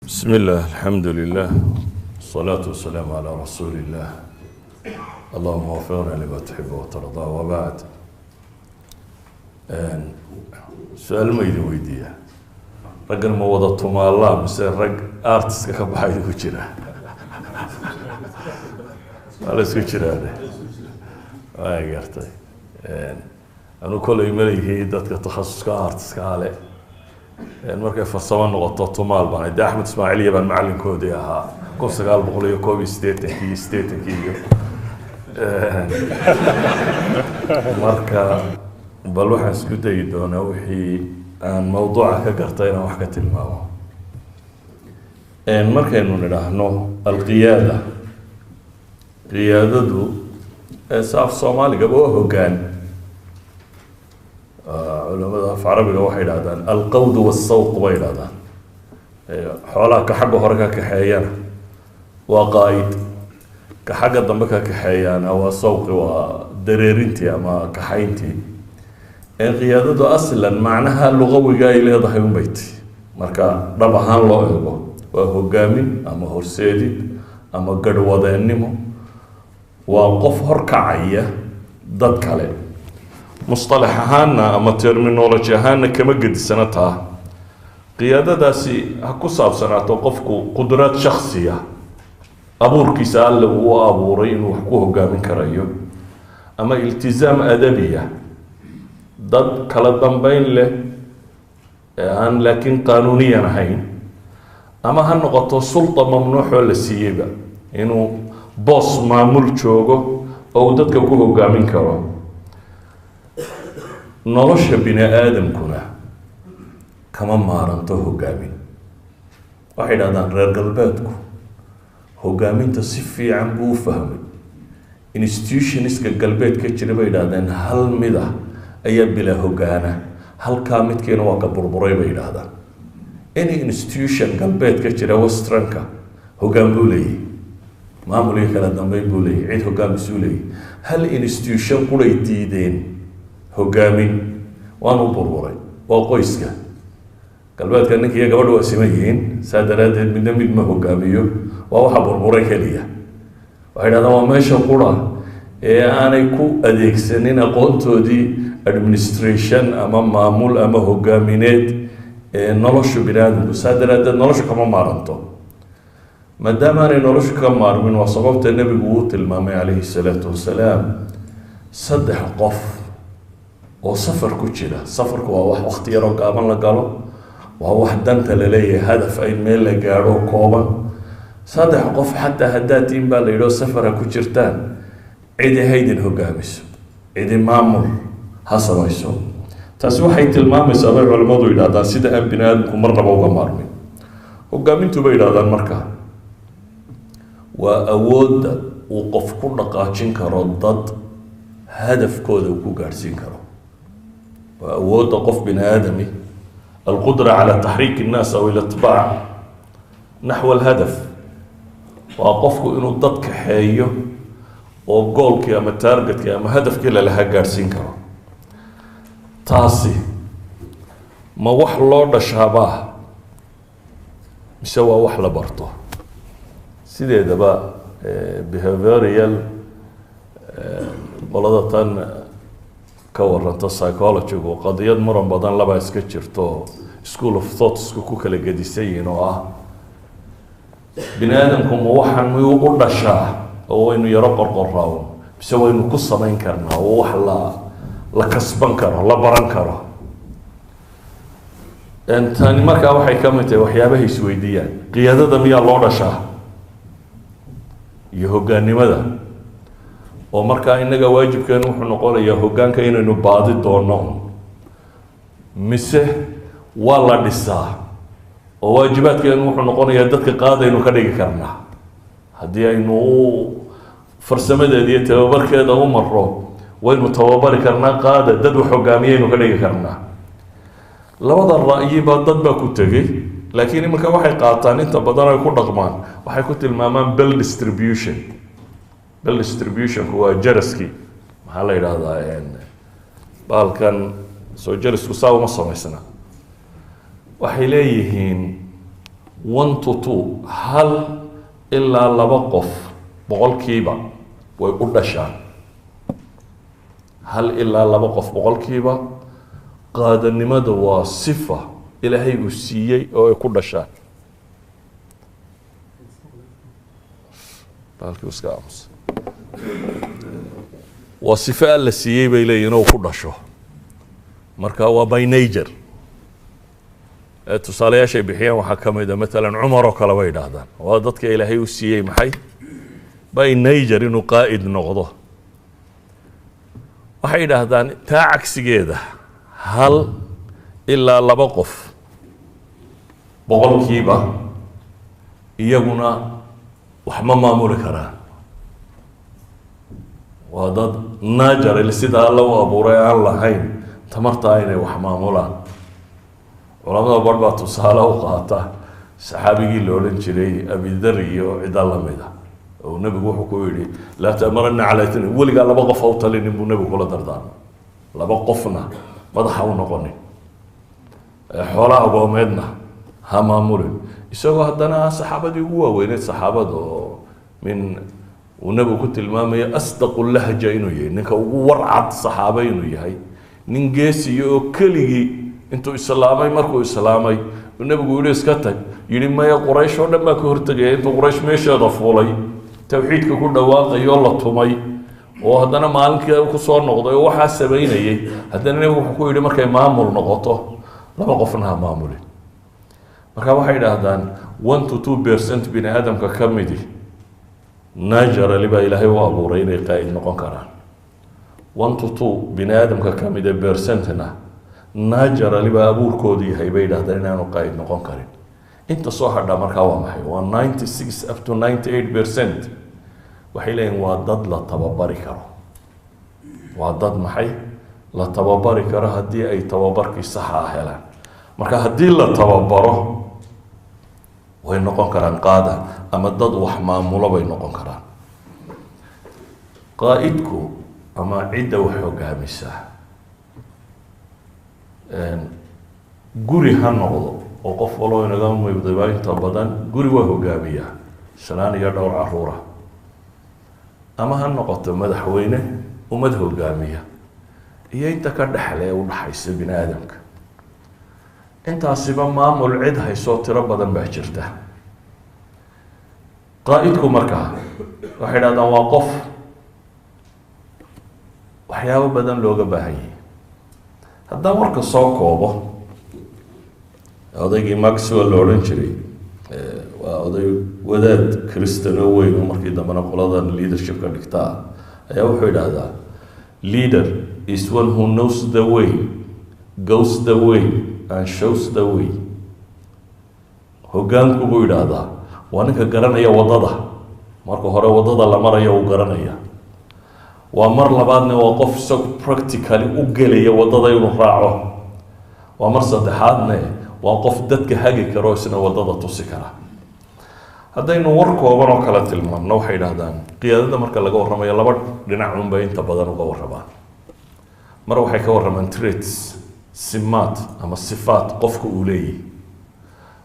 بسم الله، الحمد لله، والصلاة والسلام على رسول الله، اللهم وفقنا لما تحب وترضى، وبعد. Su-aal ma idin weydiiya? Raggan ma wada tumaallaa mise rag artiska ka baxay idinku jira? Waa la isku jiraane, waa gartay. Anu kolay malihii dadka takhasuska artiska ale markay farsamo noqoto tumaal baan de. Axmed Ismaaciiliya baan macalinkoodii ahaa 1981-kii, 80-kii iyo marka. Bal waxaan isku dayi doonaa wixii aan mawduuca ka gartay inaan wax ka tilmaamo. Markaynu nidhaahno alqiyaada, qiyaadadu saaf Soomaaligaba waa hoggaan. Culamada af Carabiga waxay idhahdaan alqawd wasawq bay idhahdaan. Xoolaha ka xagga hore ka kaxeeyana waa qaa'id, ka xagga dambe ka kaxeeyaana waa sawqi, waa dareerintii ama kaxayntii. Qiyaadadu aslan macnaha lugawiga ay leedahay unbay ti. Marka dhab ahaan loo eego, waa hogaamin ama horseedid ama garhwadeennimo, waa qof horkacaya dad kale. Musطalax ahaana ama terminology ahaana kama gedisana taa. Qiyaadadaasi ha ku saabsanaato qofku qudraad shaksiya, abuurkiisa Alle uu u abuuray inuu wax ku hogaamin karayo, ama iltizaam adabiya, dad kala dambeyn leh ee aan laakiin qaanuuniyan ahayn, ama ha noqoto sulta mamnuuxoo la siiyeyba inuu boos maamul joogo oo uu dadka ku hogaamin karo. Nolosha bini aadamkuna kama maaranto hogaamin. Waxay idhahdaan reer galbeedku hogaaminta si fiican buu u fahmay. Institutionska galbeed ka jira, bay idhahdeen, hal mid ah ayaa bilaa hogaana, halkaa midkiina waa ka burburay, bay idhahdaan. Any institution galbeed ka jira, westernka, hoggaan buu leeyahy, maamul iyo kala dambeyn buu leeyahy, cid hogaamisuu leeyahy. Hal institution quray diideen hogaamin, waanu burburay, waa qoyska. Galbeedka ninka iyo gabadha waa siman yihiin, saa daraaddeed midna mid ma hogaamiyo. Waa waxa burburay keliya. Waxay dhahdaan waa meesha qura ee aanay ku adeegsanin aqoontoodii administration ama maamul ama hogaamineed ee nolosha bini aadamku. Saa daraaddeed nolosha kama maaranto. Maadaama aanay nolosha ka maarmin, waa sababta Nebigu uu tilmaamay calayhi salaatu wasalaam saddex qof oo safar ku jira. Safarku waa wax wakti yaroo gaaban la galo, waa wax danta laleeyahay, hadaf ay meel la gaadho kooban. Saddex qof xataa haddaad tiin, baa la yidhi, oo safara ku jirtaan, cidi haydin hogaamiso, cidi maamul ha samayso. Taasi waxay tilmaamaysaa, bay culimmadu yidhahdaan, sida aan bini aadamku marnaba uga maarmin hogaamintu, bay yidhahdaan. Marka waa awoodda uu qof ku dhaqaajin karo dad, hadafkooda uu ku gaadhsiin karo. Waa awoodda qof bini aadami, alqudra cala taxriik الnaas aw ilatbaac naxwa alhadaf. Waa qofku inuu dad kaxeeyo oo goolkii ama targetkii ama hadafkii lalaha gaadhsiin karo. Taasi ma wax loo dhashaabaa mise waa wax la barto? Sideedaba behavioral, qolada tan ka waranta psychologygu, qadiyad muran badan laba iska jirto, school of thoughtsku ku kala gedisan yihiin, oo ah bini aadamku ma waxaan miyuu u dhashaa oo waynu yaro qorqoraa mise waynu ku samayn karnaa oo wax la kasban karo, la baran karo? Tani markaa waxay ka mid tahay waxyaabahay isweydiiyaan. Qiyaadada miyaa loo dhashaa iyo hoggaannimada, oo markaa innaga waajibkeenu wuxuu noqonayaa hoggaanka inaynu baadi doono, mise waa la dhisaa oo waajibaadkeenu wuxuu noqonayaa dadka qaadaynu ka dhigi karnaa haddii aynu u farsamadeeda iyo tababarkeeda u maro? Waynu tababari karnaa, qaada dad wax hogaamiyaynu ka dhigi karnaa. Labada ra'yiba dad baa ku tegey, laakiin iminka waxay qaataan inta badan ay ku dhaqmaan waxay ku tilmaamaan bell distribution. Bell distributionku waa jaraskii, maxaa la yidhahdaa baalkan soo, jarisku saa uma samaysna. Waxay leeyihiin 1 to 2, 1 ilaa 2 qof boqolkiiba way u dhashaan. 1 ilaa 2 qof boqolkiiba qaadanimada waa sifa Ilaahay uu siiyey oo ay ku dhashaan. Baalkii iska aamus. Waa sifo Alla siiyey, bay leeyihin, oo ku dhasho. Marka waa by nature. Tusaalayaashay bixiyeen waxaa ka mid a matalan Cumar oo kale, bay idhaahdaan. Waa dadka Ilaahay u siiyey maxay? By nature inuu qaa'id noqdo. Waxay idhaahdaan taa cagsigeeda 1 ilaa 2 qof boqolkiiba iyaguna wax ma maamuli karaan. Waa dad natural, sida Alla u abuuray, aan lahayn tamartaa inay wax maamulaan. Culamada bar baa tusaale u qaata saxaabigii la odhan jiray Abidar iyo cidda lamida, oo nebigu wuxuu ku yidhi: "Laa ta'marana calaa itnain." Weligaa laba qof ha u talinin, buu nebigu kula dardaarmay. Laba qofna madaxa u noqonin, xoola agoomeedna ha maamulin. Isagoo haddana saxaabadii ugu waaweyneyd saxaabada, oo min uu nebigu ku tilmaamayo asdaqu lahja inuu yahay, ninka ugu warcad saxaaba inuu yahay, nin geesiya oo keligii intuu islaamay, markuu islaamay uu nebigu yihi "Iska tag," yihi "Maya, Quraysh oo dhan baa ka hortegaya." Intuu Quraysh meesheeda fuulay, tawxiidka ku dhawaaqay oo la tumay, oo haddana maalinkii kusoo noqday oo waxaa samaynayay, haddana nebigu wuxuu ku yidhi markay maamul noqoto laba qofna ha maamulin. Marka waxay idhaahdaan 1 to 2% bini aadamka ka midi naturally baa Ilaahay u abuuray inay qaa'id noqon karaan. 1 to 2 bini aadamka ka mida percentna naturally baa abuurkoodu yahay, bay yidhahdaan, inaanu qaa'id noqon karin. Inta soo hadha markaa waa maxay? Waa 96 up to 98%. Waxay leeyihin waa dad la tababari karo. Waa dad maxay? La tababari karo, haddii ay tababarkii saxa ah helaan. Marka haddii la tababaro way noqon karaan qaada ama dad wax maamulo bay noqon karaan. Qaa'idku ama cidda wax hogaamisa, guri ha noqdo, oo qof waloo inaga miqdiba inta badan guri waa hogaamiyaa, shanaan iyo dhowr caruura, ama ha noqoto madaxweyne ummad hogaamiya, iyo inta ka dhexle ee udhaxaysa bini aadamka, intaasiba maamul cid haysoo tiro badan baa jirta. Qaa'idku markaa waxay idhahdaan waa qof waxyaabo badan looga baahan yahay. Haddaan warka soo koobo, odaygii Maxwell la odhan jiray, waa oday wadaad Christian oo weyn oo markii dambena qoladan leadership ka dhigtaa, ayaa wuxuu idhaahdaa: "Leader is one who knows the way, goes the way and shows the way." Hoggaanku, buu idhaahdaa, waa ninka garanaya waddada. Marka hore waddada la marayo uu garanaya. Waa mar labaadna waa qof isagu practically u gelaya waddada inuu raaco. Waa mar saddexaadne waa qof dadka hagi karo, isna waddada tusi kara. Haddaynu war kooban oo kale tilmaamno, waxay idhahdaan qiyaadada marka laga warramayo laba dhinac unbay inta badan uga warramaan. Mar waxay ka warramaan traits, simaat ama sifaat qofka uu leeyahy.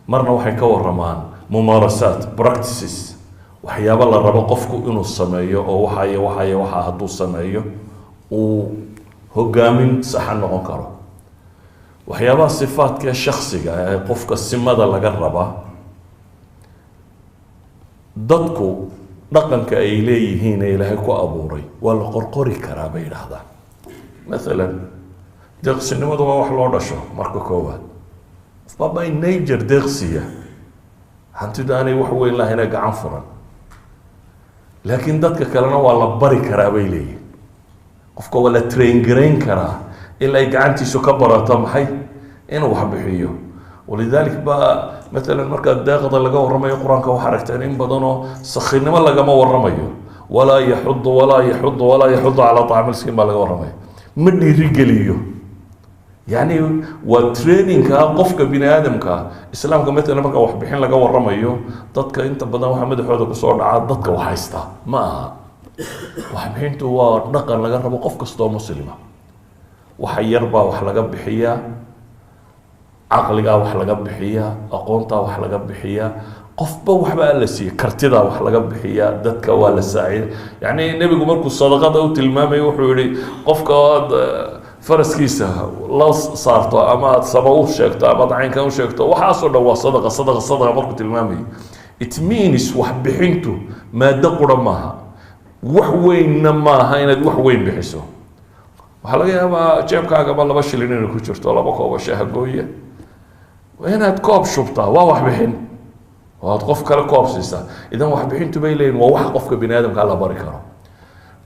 Marna waxay ka warramaan mumaarasaat, practices, waxyaabo la rabo qofku inuu sameeyo, oo waxa iyo waxa iyo waxa hadduu sameeyo uu hogaamin saxa noqon karo. Waxyaabaha sifaadka ee shaksiga ee qofka simada laga rabaa, dadku dhaqanka ay leeyihiin ee Ilaahay ku abuuray waa la qorqori karaa, bay yidhaahdaan. Mathalan deeqsinimadu waa wax loo dhasho. Marka koowaad qofbaa by nature deeqsiya, hantidu aanay wax weyn lahayna, gacan furan. Laakiin dadka kalena waa la bari karaa, bay leeyihin. Qofka waa la train garayn karaa ilaa ay gacantiisu ka barato maxay? Inuu wax bixiyo. Walidalik ba matalan markaa deeqda laga warramayo Qur-aanka, waxaa aragteen in badanoo sakhinimo lagama warramayo. "Walaa yaxudu, walaa yaxudu, walaa yaxudu calaa طacaami miskiin" baa laga warramaya. Ma dhiirigeliyo, yani waa trainingka qofka bini aadamka. Islaamka matalan marka waxbixin laga warramayo, dadka inta badan waxaa madaxooda kusoo dhacaa dadka wax haysta. Ma aha. Waxbixintu waa dhaqan laga rabo qof kastoo muslima. Waxa yar baa wax laga bixiyaa. Caqligaa wax laga bixiyaa, aqoontaa wax laga bixiyaa, qofba waxba la siiyey, kartidaa wax laga bixiyaa, dadka waa la saacida. Yacni nebigu markuu sadaqada u tilmaamay wuxuu yihi, qofka aad faraskiisa la saarto ama aad sama u sheegto ama aad caynkan u sheegto, waxaasoo dhan waa sadaqa. Sadaqa, sadaqa markuu tilmaamayo, it means wax bixintu maado qura maaha, wax weynna maaha inaad wax weyn bixiso. Waxaa laga yaabaa jeebkaagaba 2 shilin inay ku jirto, 2 koobo shaha gooya inaad koob shubtaa waa wax bixin oo aad qof kale koob siisaa. Idan waxbixintu bay leeyihin waa wax qofka bini aadamkaa la bari karo.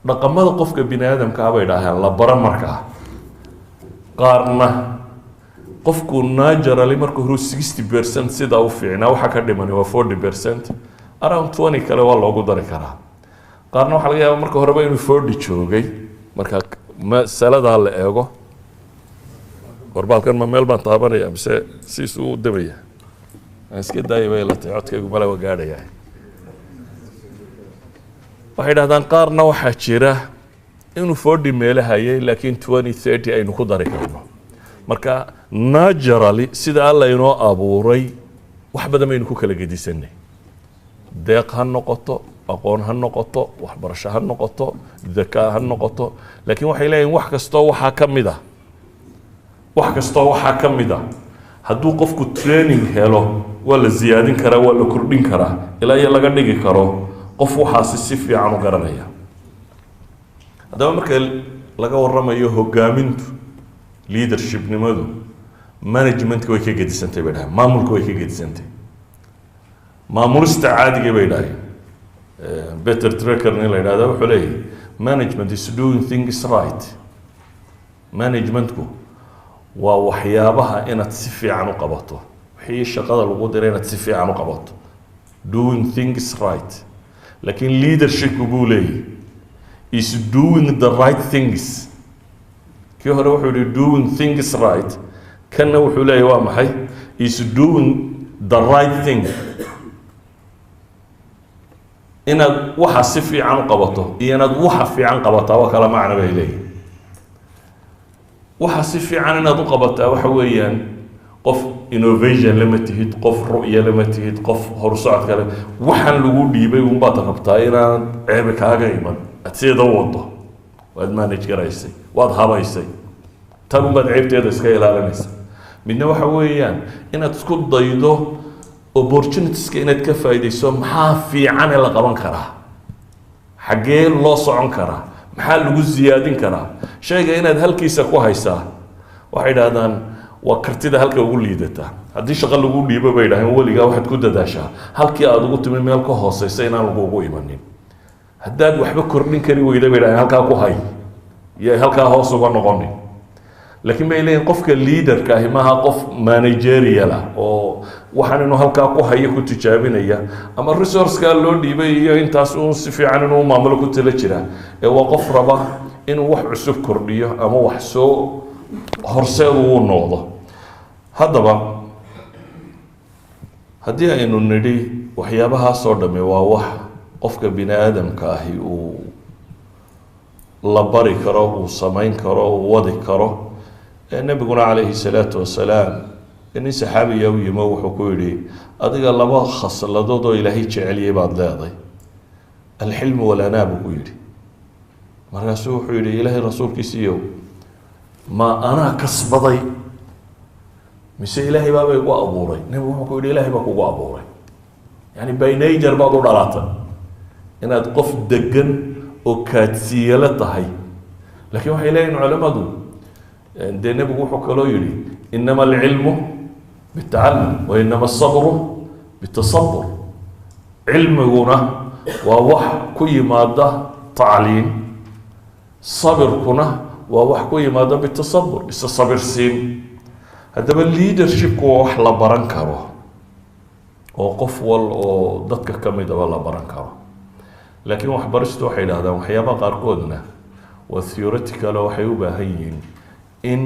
Dhaqamada qofka bini aadamkaa bay dhaaheen la bara markaa, qaarna qofku naturally marka hore 60% sidaa u fiicnaa, waxa ka dhimani waa 40%, around 20 kale waa loogu dari karaa. Qaarna waxaa laga yaaba marka horeba inuu 40 joogay. Marka masaladaa la eego, warbaalkan ma meel baan taabanaya mise siisuu u damaya? Aan iska daaya bay la tahay, codkaygu male waa gaadhaya. Waxay dhahdaan qaarna waxaa jira inuu 40 meelo hayay, laakiin 20, 30 aynu ku dari karno. Marka naturally sida Alla inoo abuuray wax badan baynu ku kala gedisanay, deeq ha noqoto, aqoon ha noqoto, waxbarasho ha noqoto, dakaa ha noqoto. Laakiin waxay leeyihin wax kastoo waxaa ka mid ah, wax kastoo waxaa ka mid ah, hadduu qofku training helo waa la ziyaadin karaa, waa la kordhin karaa ilaa iyo laga dhigi karo qof waxaasi si fiican u garanaya. Haddaba marka laga waramayo hogaamintu, leadershipnimadu managementka way ka gedisantay bay dhahay, maamulka way ka gedisantay maamulista caadiga bay dhaheen. Peter Drucker nin la yidhahda wuxuu leeyahy, "Management is doing things right." Managementku waa waxyaabaha inaad si fiican u qabato, wixii shaqada lagu diray inaad si fiican u qabato, doing things right. Laakiin leadershipku buu leeyahy is doing the right things. Kii hore wuxuu yihi doing things right, kanna wuxuu leeyahy waa maxay? Is doing the right thing. Inaad waxa si fiican u qabato iyo inaad waxa fiican qabataa waa kala macno bay leeyihin. Waxa si fiican inaad u qabataa waxa weeyaan qof innovation lama tihid, qof ru'ya lama tihid, qof horusocod kale, waxaan lagu dhiibay unbaad rabtaa inaad ceebe kaaga iman, aad sideeda u wado, waad manage garaysay, waad habaysay, tan unbaad ceebteeda iska ilaalinaysa. Midna waxa weeyaan inaad isku daydo opportunitieska inaad ka faa'iidayso. Maxaa fiican ee la qaban karaa? Xaggee loo socon karaa? Maxaa lagu siyaadin karaa? Shayga inaad halkiisa ku haysaa, waxay idhahdaan, waa kartida halka ugu liidataa. Haddii shaqo lagu dhiibo bay idhahdeen, weligaa waxaad ku dadaashaa halkii aada ugu timi meel ka hooseysa inaan lagugu imanin. Haddaad waxba kordhin kari weyda bay idhahdeen, halkaa ku hay iyo halkaa hoos uga noqonin. Laakiin bay leeyihin qofka leaderka ahi maaha qof managerial ah oo waxaan inuu halkaa ku hayo ku tijaabinaya ama resourceka loo dhiibay iyo intaas uun si fiican inuu maamulo ku tala jira, ee waa qof raba inuu wax cusub kordhiyo ama wax soo horseed uu noqdo. Haddaba haddii aynu nidhi waxyaabahaasoo dhami waa wax qofka bini aadamka ahi uu la bari karo, uu samayn karo, uu wadi karo, nebiguna calayhi salaatu wasalaam nin saxaabiya u yimo, wuxuu ku yidhi, adiga laba khasladood oo Ilaahay jeceliyey baad leeday, alxilmu walanaa, buu ku yidhi. Markaasuu wuxuu yihi, Ilaahay rasuulkiisiiyow, ma anaa kasbaday mise Ilaahay baaba igu abuuray? Nebigu wuxuu ku yidhi, Ilahay baa kugu abuuray, yani by nature baad u dhalatay inaad qof degan oo kaadsiiyalo tahay. Laakiin waxay leeyihin culimadu, dee nebigu wuxuu kaloo yihi, inama alcilmu bitacalum wa inama asabru bitasabur. Cilmiguna waa wax ku yimaada tacliim, sabirkuna waa wax ku yimaada bitasabur, isa sabirsiin. Haddaba leadershipku waa wax la baran karo oo qof wal oo dadka ka midaba la baran karo. Laakiin waxbaristu waxay idhahdaan waxyaabaha qaarkoodna waa theoretical oo waxay u baahan yihiin in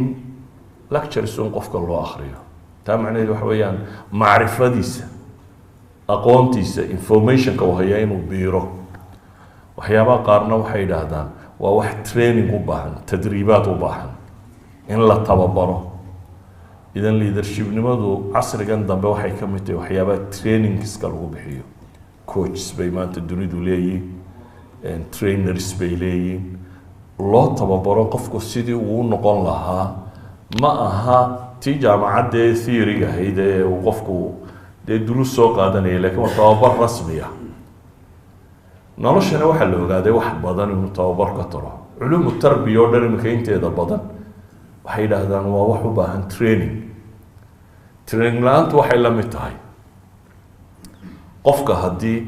lectures un qofka loo akriyo. Taa macnaheedu waxa weeyaan macrifadiisa, aqoontiisa, informationka uu hayaa inuu biiro. Waxyaabaha qaarna waxay idhaahdaan waa wax training u baahan, tadriibaad u baahan, in la tababaro. Idan leadershipnimadu casrigan dambe waxay ka mid tahay waxyaabaha trainingska lagu bixiyo. Coaches bay maanta dunidu leeyihin, trainers bay leeyihin, loo tababaro qofku sidii uu noqon lahaa. Ma aha tii jaamacaddee theory-ga ahayd ee uu qofku dee duruus soo qaadanaya, lakin waa tababar rasmi ah. Noloshana waxaa la ogaaday wax badan inuu tababar ka taro. Culuumu tarbiya oo dhan iminka inteeda badan waxay yidhaahdaan waa wax u baahan training. Training la-aantu waxay la mid tahay qofka haddii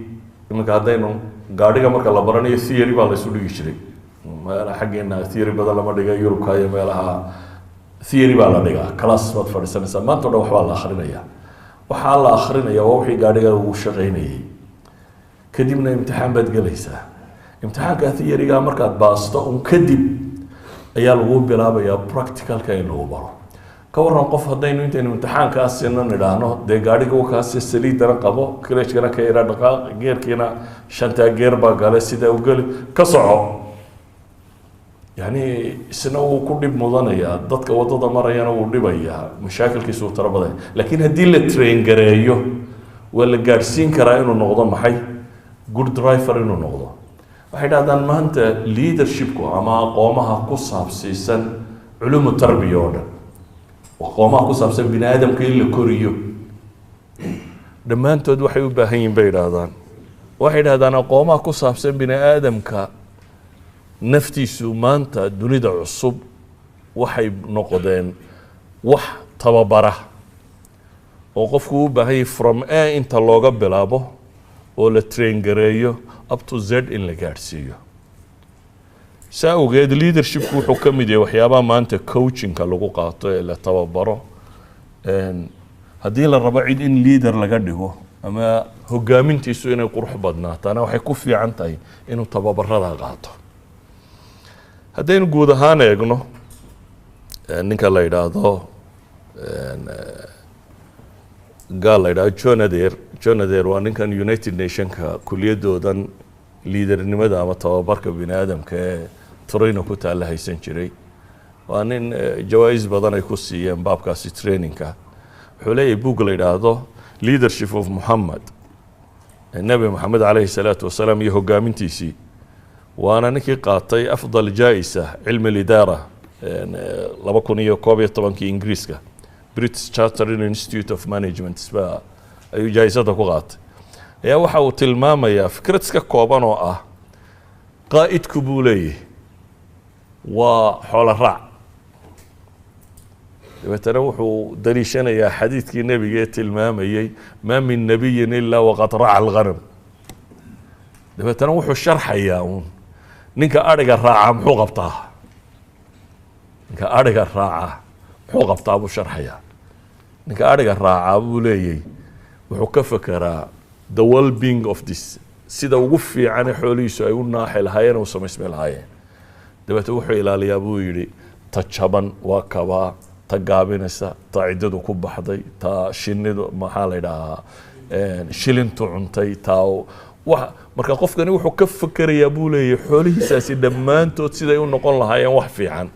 iminka haddaynu gaadhiga marka la baranayo, theory baa la isu dhigi jiray. Meelaha xaggeena theory badan lama dhiga, Yurubka iyo meelaha theory baa la dhigaa. Class baad fadhiisanaysaa, maanta o dhan waxbaa la akrinaya. Waxaa la akrinaya waa wixii gaadhiga uu shaqaynayay. Kadibna imtixaan baad gelaysaa. Imtixaanka theory-ga markaad baasto un kadib ayaa lagu bilaabayaa practicalka in lagu baro. Ka waran qof haddaynu intaynu imtixaankaasina nidhaahno, dee gaadhiga wakaasi, saliidana qabo, clutchkana ka yara dhaqaaq, gearkiina shantaa gear baa gale, sidaa u geli, ka soco? Yani isna wuu ku dhib mudanayaa, dadka waddada marayana wuu dhibayaa, mashaakilkiisu wuu taro badanya. Laakiin haddii la train gareeyo, waa la gaadhsiin karaa inuu noqdo maxay? Good driver inuu noqdo. Waxay dhahdaan maanta leadershipku ama aqoomaha ku saabsiisan culumu tarbiya oo dhan, aqoomaha ku saabsan bini aadamka in la koriyo, dhammaantood waxay u baahan yihin bay idhaahdaan. Waxay idhahdaan aqoomaha ku saabsan bini aadamka naftiisu maanta dunida cusub waxay noqdeen wax tababara oo qofku u baahan yahay from A inta looga bilaabo oo la train gareeyo up to Z in la gaadhsiiyo. Saa awgeed leadershipku wuxuu ka mid yahay waxyaabaha maanta coachingka lagu qaato ee la tababaro. Haddii la rabo cid in leader laga dhigo ama hogaamintiisu inay qurux badnaatana, waxay ku fiican tahay inuu tababarada qaato. Haddaynu guud ahaan eegno, ninka la yidhaahdo, gaal la yidhahdo John Adair. John Adair waa ninkan United Nationka kuliyadoodan leadernimada ama tababarka bini aadamka ee Torino ku taalla haysan jiray. Waa nin jawaa-is badan ay ku siiyeen baabkaasi trainingka. Wuxuu leeyahay book la yidhaahdo Leadership of Muhammad, Nebi Moxamed calayhi salaatu wasalaam iyo hogaamintiisii. Waana ninkii qaatay afdal jaa-isa cilmi lidaara 2011-kii Ingiriiska, British Chartered Institute of Management ba ayuu jaa-isada ku qaatay. Ayaa waxa uu tilmaamayaa fikrad iska kooban oo ah qaa'idku, buu leeyahay, waa xoolo raac. Dabeetana wuxuu daliishanayaa xadiidkii nebiga ee tilmaamayey "ما من نبي إلا وقد رعى الغنم". Dabeetana wuxuu sharxayaa uun ninka adhiga raaca muxuu qabtaa, ninka adhiga raaca muxuu qabtaa buu sharxayaa. Ninka adhiga raacaa, buu leeyay, wuxuu ka fekeraa the well being of this, sida ugu fiicane xoolihiisu ay u naaxi lahaayeen, u samaysmi lahaayeen. Dabeete wuxuu ilaaliyaa, buu yidhi, ta jaban waa kabaa, ta gaabinaysa, ta ciddadu ku baxday, ta shinidu, maxaa la yidhahaa, shilintu cuntay, ta wa. Marka qofkani wuxuu ka fekerayaa, buu leeyahy, xoolihiisaasi dhammaantood siday u noqon lahaayeen wax fiican.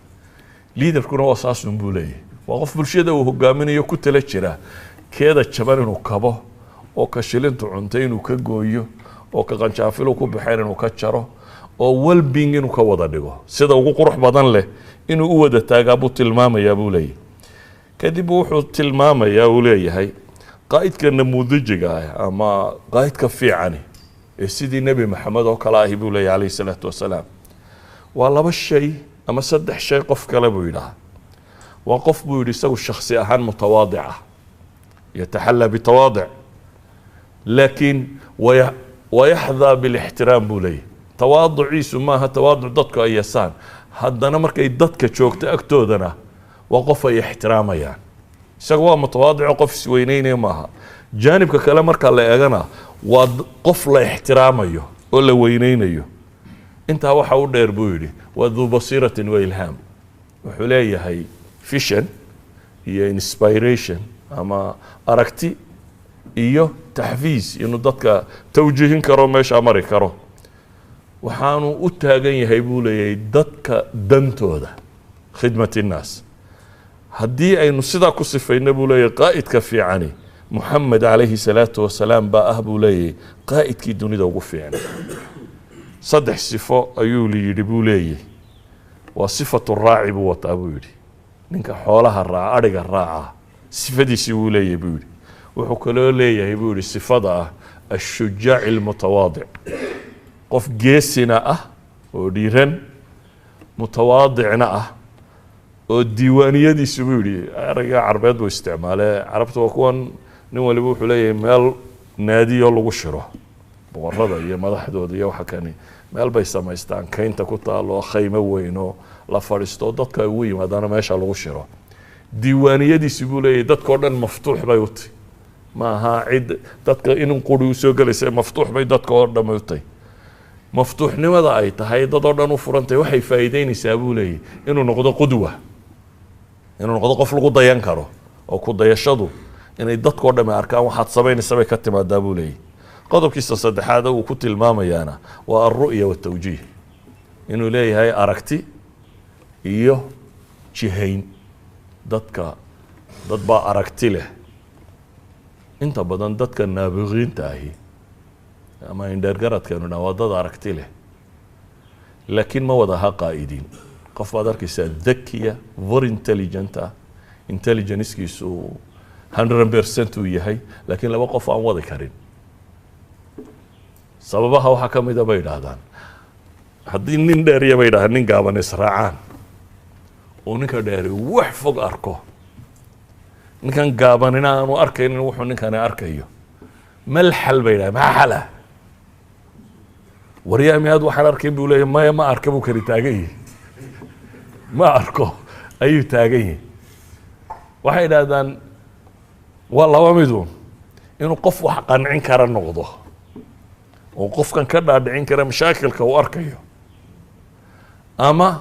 Leaderkuna waa saasun, buu leeyahy. Waa qof bulshada uu hogaaminayo ku tala jira keeda jaban inuu kabo, oo ka shilintu cuntay inuu ka gooyo, oo ka qanjaafilu ku baxeen inuu ka jaro, oo wellbeing inuu ka wada dhigo, sida ugu qurux badan leh inuu u wada taagaa buu tilmaamayaa, buu leeyahy. Kadib wuxuu tilmaamayaa, uu leeyahay, qaa'idka namuudajiga ah ama qaa'idka fiicani ee sidii Nebi Maxamed oo kale ahi, buu leeyahy calayhi salaatu wasalaam, waa laba shay ama saddex shay qof kale, buu yidhaha. Waa qof, buu yidhi, isagu shaksi ahaan mutawaadic ah, يتحلى بتواضع laakiin ويحظى بالاحترام, buu leeyahy. Tawaaduciisu maaha tawaaduc dadku ay yasaan, haddana markay dadka joogto agtoodana waa qof ay ixtiraamayaan. Isaga waa mutawaadico, qof isweyneynaya maaha. Jaanibka kale marka la eegana waa qof la ixtiraamayo oo la weyneynayo. Intaa waxa u dheer, buu yidhi, waa ذو بصيرة وإلهام. Wuxuu leeyahay vision iyo inspiration ama aragti iyo taxfiis inuu dadka tawjiihin karo, meeshaa mari karo. Waxaanu u taagan yahay, buu leeyahay, dadka dantooda, خدمة الناس. Haddii aynu sidaa ku sifayna, buu leeyahy, qaa'idka fiicani Muxamed calayhi salaatu wasalaam baa ah, buu leeyahy, qaa'idkii dunida ugu fiicnay. Saddex sifo ayuu yidhi, buu leeyahy. Waa sifatu raaci buu wataa, buu yidhi, ninka xoolaha raaca, adhiga raaca sifadiisii wuu leeyahay, buu yidhi. Wuxuu kaloo leeyahay, buu yidhi, sifada ah ashujaaci almutawaadic, qof geesina ah oo dhiiran, mutawaadicna ah oo diiwaaniyadiisu, buu yidhi, erayga Carbeed buu isticmaale. Carabta waa kuwan, nin waliba wuxuu leeyahay meel naadiyo lagu shiro, boqorada iyo madaxdooda iyo waxa kani meel bay samaystaan kaynta ku taalo, khaymo weyn oo la fadhiisto, dadka ay ugu yimaadaano meesha lagu shiro. Diiwaaniyadiisu, buu leeyahay, dadka dhan maftuux bay u tahy. Ma aha cid dadka inun quri usoo gelaysa, maftuux bay dadka oo dhan u tahy. Maftuuxnimada ay tahay, dad oo dhan u furantahay, waxay faa'iideynaysaa, buu leeyahy, inuu noqdo qudwa, inuu noqdo qof lagu dayan karo, oo ku dayashadu inay dadkao dhami arkaan waxaad samaynaysa bay ka timaadaa, buu leeyahy. Qodobkiisa saddexaad uu ku tilmaamayaana waa alru'ya waltawjiih, inuu leeyahay aragti iyo jihayn dadka. Dad baa aragti leh. Inta badan dadka naabiqiinta ahi ama indheergaradkeenu dhan waa dad aragti leh, laakiin ma wada aha qaa'idiin. Qof baad arkaysaa dakiya, very intelligent ah, intelligencekiisu 100% uu yahay, laakiin laba qof aan wadi karin. Sababaha waxaa ka mida, bay idhaahdaan, haddii nin dheeriya, bay idhahdaan, nin gaaban israacaan oo ninka dheeri wax fog arko, ninkan gaabanina aanu arkaynin wuxuu ninkani arkayo, mal xal, bay idhahdeen, maxaa xala? Waryaa, miyaad waxaan arkayn, buu leeyahy. Maya, ma arka, buu kani taagan yihi. Ma arko ayuu taagan yihi. Waxay idhahdaan waa laba midu: inuu qof wax qancin kara noqdo oo qofkan ka dhaadhicin kara mashaakilka uu arkayo, ama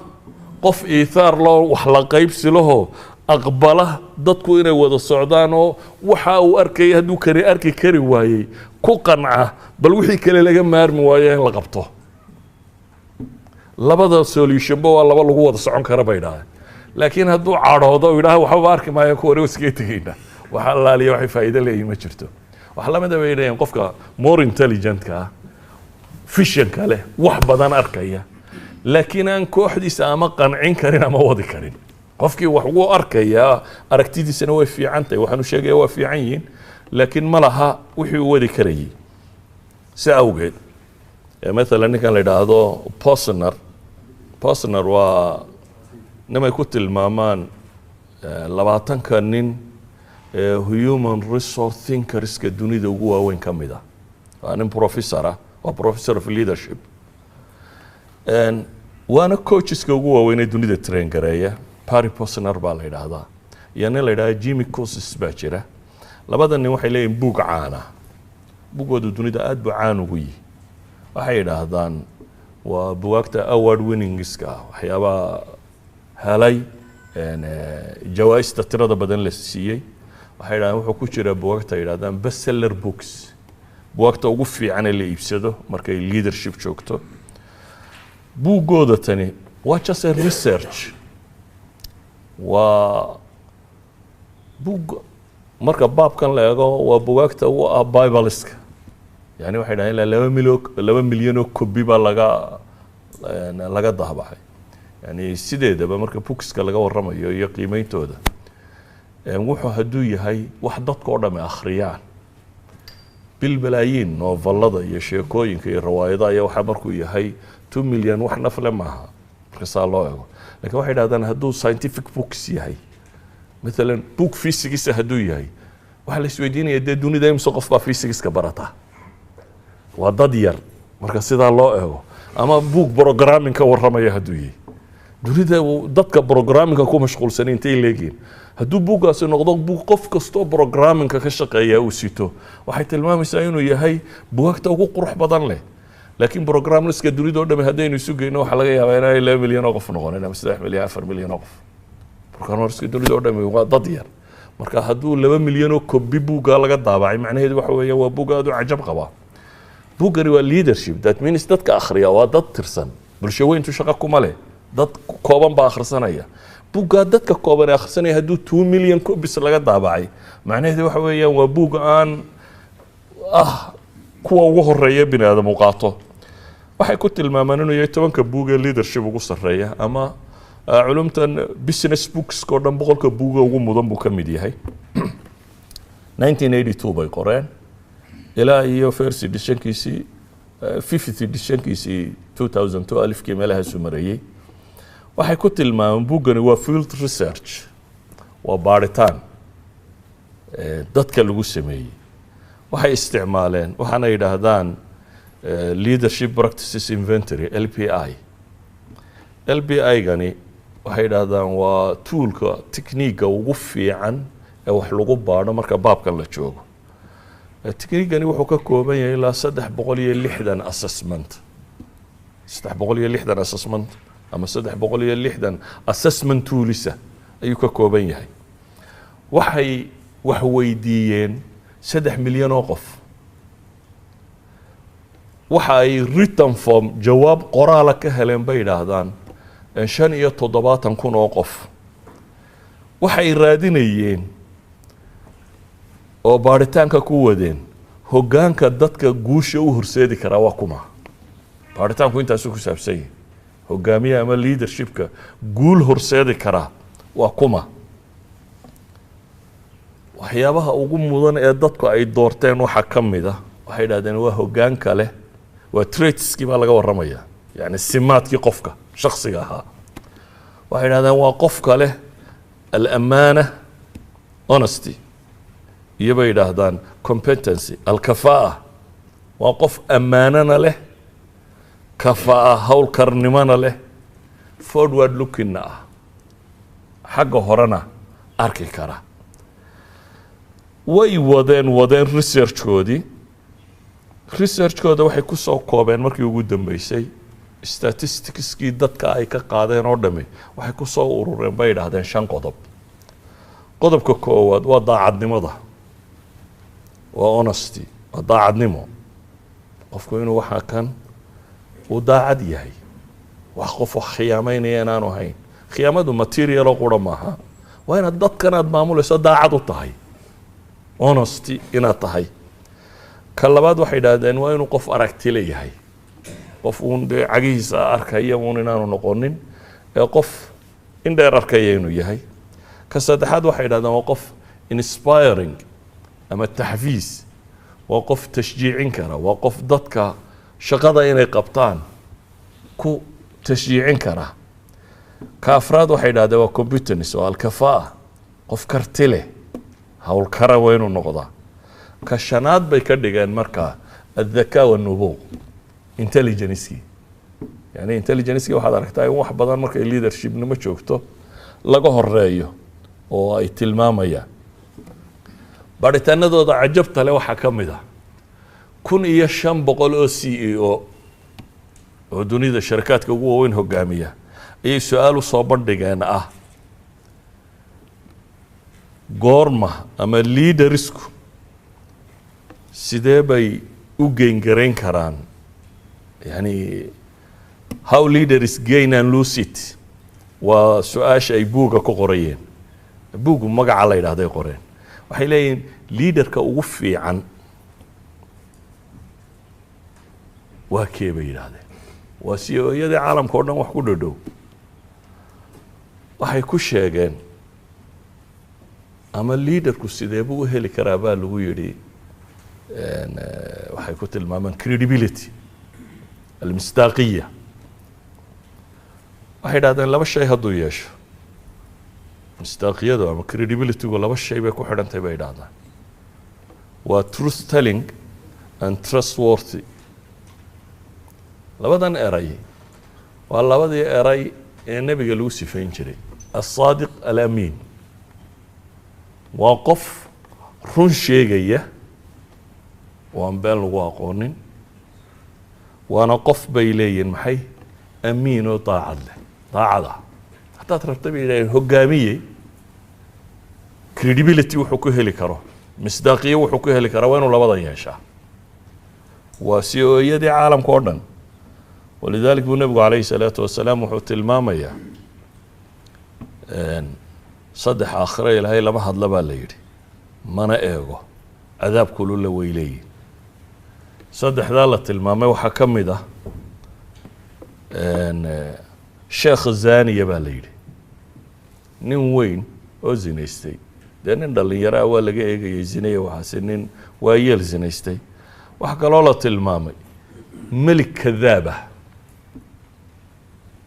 qof iithaar loo wax la qaybsi lahoo aqbala dadku inay wada socdaan, oo waxa uu arkayay hadduu kani arki kari waayey ku qanca, bal wixii kale laga maarmi waayo in la qabto. Labada solutionba waa laba lagu wada socon kara, bay idhahdeen. Laakiin hadduu cadhoodo o yidhaha waxbaba arki maayo, kuwa iskaga tegeyna, waxa allaaliya waxay faa'iido leeyihin ma jirto. Waxa lamida, bay leeyihin, qofka more intelligentka ah, visionka leh, wax badan arkaya, laakiin aan kooxdiisa ama qancin karin ama wadi karin. Qofkii wax wuu arkayaa, aragtidiisana way fiican tahay, waxaanu sheegaya waa fiican yihiin, laakiin ma laha wixii uu wadi karayay. Si awgeed mathalan ninkan la yidhaahdo Posner, Posner waa nimay ku tilmaamaan 20-ka nin ee human resource thinkerska dunida ugu waaweyn ka mid ah. Waa nin professor ah, waa professor of leadership, waana coacheska ugu waaweyn ee dunida train gareeya. Barry Posner baa la yidhaahdaa, iyo nin la yidhahda Jimmy Kouzes baa jira. Labada nin waxay leeyihin buug caana, buugoodu dunida aada buu caan ugu yihi. Waxay yidhaahdaan waa bugaagta award winningska, waxyaabaha helay jawaa-ista tirada badan la siiyey. Waxay yidhahdaan wuxuu ku jiraa bugaagta yidhahdaan bestseller books, bugaagta ugu fiican ee la iibsado markay leadership joogto. Buuggooda tani waa just a research, waa buug marka baabkan la eego waa bugaagta u ah bibleska. Yani waxay dhahdeen ilaa 2 milyan, 2 milyan oo kobi baa laga dahbaxay. Yani sideedaba marka bookska laga warramayo iyo qiimeyntooda, wuxuu hadduu yahay wax dadka oo dhami akhriyaan bilbalaayiin, novelada iyo sheekooyinka iyo rawaayadaha iyo waxaa, markuu yahay 2 million wax nafle maaha marka saa loo eego. Lakin waxay dhahdaan hadduu scientific books yahay, mathalan book physicsa hadduu yahay, waxaa la isweydiinaya dee dunida imse qof baa physicska barata? Waa dad yar marka sidaa loo eego. Ama book programming ka warramaya hadduu yahay, dunida dadka programmingka ku mashquulsan intay leegiin? Hadduu buuggaasi noqdo buug qof kastoo programmingka ka shaqeeya uu sito, waxay tilmaamaysaa inuu yahay bugaagta ugu qurux badan leh. Laakiin programmerska dunida o dhami haddaynu isu geyno, waxaa laga yaabaa inay 2 milyan oo qof noqonin ama 3 milyan, 4 milyan oo qof. Programmerska dunida o dhami waa dad yar. Marka hadduu 2 milyan oo kobi buuggaa laga daabacay, macnaheedu waxa weeya waa buug aada u cajab qabaa. Buuggani waa leadership, that means dadka akhriya waa dad tirsan, bulsho weyntu shaqo kuma leh, dad kooban baa akhrisanaya. Buuggaa dadka kooban ee akhrisanaya hadduu 2 million copies laga daabacay, macnaheedu waxa weeyaan waa buug aan ah kuwa ugu horeeya bini aadam uu qaato. Waxay ku tilmaamaan inuu yahay 10-ka buug ee leadership ugu sarreeya, ama culumtan business books oo dhan 100-ka buuga ugu mudan buu ka mid yahay. 1982 bay qoreen, ilaa iyo first editionkiisii, fifth editionkiisii 2002 alifkii meelahaasuu mareeyey. Waxay ku tilmaameen buuggani waa field research, waa baaritaan dadka lagu sameeyey. Waxay isticmaaleen waxaana yidhaahdaan Leadership Practices Inventory, LPI. LPI gani waxay yidhaahdaan waa toolka, techniquega ugu fiican ee wax lagu baadho marka baabkan la joogo. Techniquegani wuxuu ka kooban yahay ilaa 360 assessment, 360 assessment ama 360 assessment toolisa ayuu ka kooban yahay. Waxay wax weydiiyeen 3 milyan oo qof. Waxa ay written form, jawaab qoraala, ka heleen bay yidhaahdaan 75,000 oo qof. Waxay raadinayeen oo baaritaanka ku wadeen hoggaanka dadka guusha u horseedi karaa waa kuma. Baaritaanku intaasuu ku saabsan yahay: hogaamiyaha ama leadershipka guul horseedi karaa waa kuma. Waxyaabaha ugu mudan ee dadku ay doorteen waxaa ka mid a, waxay yidhahdeen, waa hoggaanka leh, waa traitskii baa laga warramaya, yani simaadkii qofka shaksiga ahaa. Waxay yidhahdeen waa qofka leh alamaana, honesty, iyo bay yidhaahdaan competency, alkafaa. Waa qof ammaanana leh, kafaa, howlkarnimona leh, forward lookingna ah, xagga horena arki kara. Way wadeen researchkoodii. Researchkooda waxay ku soo koobeen markii ugu dambeysay statisticskii dadka ay ka qaadeen oo dhami, waxay ku soo urureen bay yidhaahdeen shan qodob. Qodobka koowaad waa daacadnimada, waa honesty, waa daacadnimo, qofku inuu waxa kan uu daacad yahay, wax qof wax khiyaameynaya inaanu ahayn. Khiyaamadu material oo qura maaha, waa inaad dadkan aad maamulayso daacad u tahay, honesty inaad tahay. Ka labaad waxay idhahdeen waa inuu qof aragti leeyahay, qof uun dee cagihiisa arkaya uun inaanu noqonin, ee qof indheer arkaya inuu yahay. Ka saddexaad waxay idhahdeen waa qof inspiring ama taxfiis, waa qof tashjiicin kara, waa qof dadka shaqada inay qabtaan ku tashjiicin kara. Ka afraad waxay idhahdeen waa competence oo alkafaa, qof karti leh, howlkara waa inuu noqdaa. Ka shanaad bay ka dhigeen markaa الذكاء والنبوغ, intelligencekii. Yani intelligencekii waxaad aragtaa in wax badan markay leadershipnimo joogto laga horeeyo oo ay tilmaamayaan. Baaritaanadooda cajabta le waxaa ka mid ah 1500 oo CEO oo dunida sharakaadka ugu waaweyn hogaamiya ayay su-aal usoo bandhigeen ah goorma ama leadersku sidee bay u gain garayn karaan, yani "How leaders gain and lose it" waa su-aasha ay buugga ku qorayeen. Buuggu magaca la yidhahday qoreen. Waxay leeyihiin leaderka ugu fiican waa kee bay yidhahdeen. Waa CEO-yadii caalamka o dhan wax ku dhodhow. Waxay ku sheegeen ama leaderku sidee buu u heli karaa baa lagu yidhi, waxay ku tilmaamaan credibility, المصداقية. Waxay idhahdeen laba shay hadduu yeesho, misdaaqiyadu ama credibilitygu laba shay bay ku xidhantahay bay idhahdaan: waa truth telling and trustworthy. Labadan eray waa labadii eray ee nebiga lagu sifayn jiray, الصادق الأمين. Waa qof run sheegaya oo aan been lagu aqoonin, waana qof bay leeyihin maxay, amiin oo daacad leh, daacad ah. Haddaad rabta bay yidhahdeen hogaamiye credibility wuxuu ku heli karo, misdaaqiyo wuxuu ku heli karaa, waa inuu labadan yeeshaa. Waa CEO-yadii caalamka oo dhan. ولذلك buu nebigu عليه الصلاة والسلام wuxuu tilmaamayaa Saddex aakhiro Ilaahay lama hadla baa la yidhi, mana eego, cadaab kulula way leeyihin. Saddexdaa la tilmaamay waxaa ka mid ah sheekh zaniya baa la yidhi, nin weyn oo zinaystay. Dee nin dhalinyaro ah waa laga eegayay zinaya, waxaasi nin waayeel zinaystay. Waxaa kaloo la tilmaamay melik kadaab ah.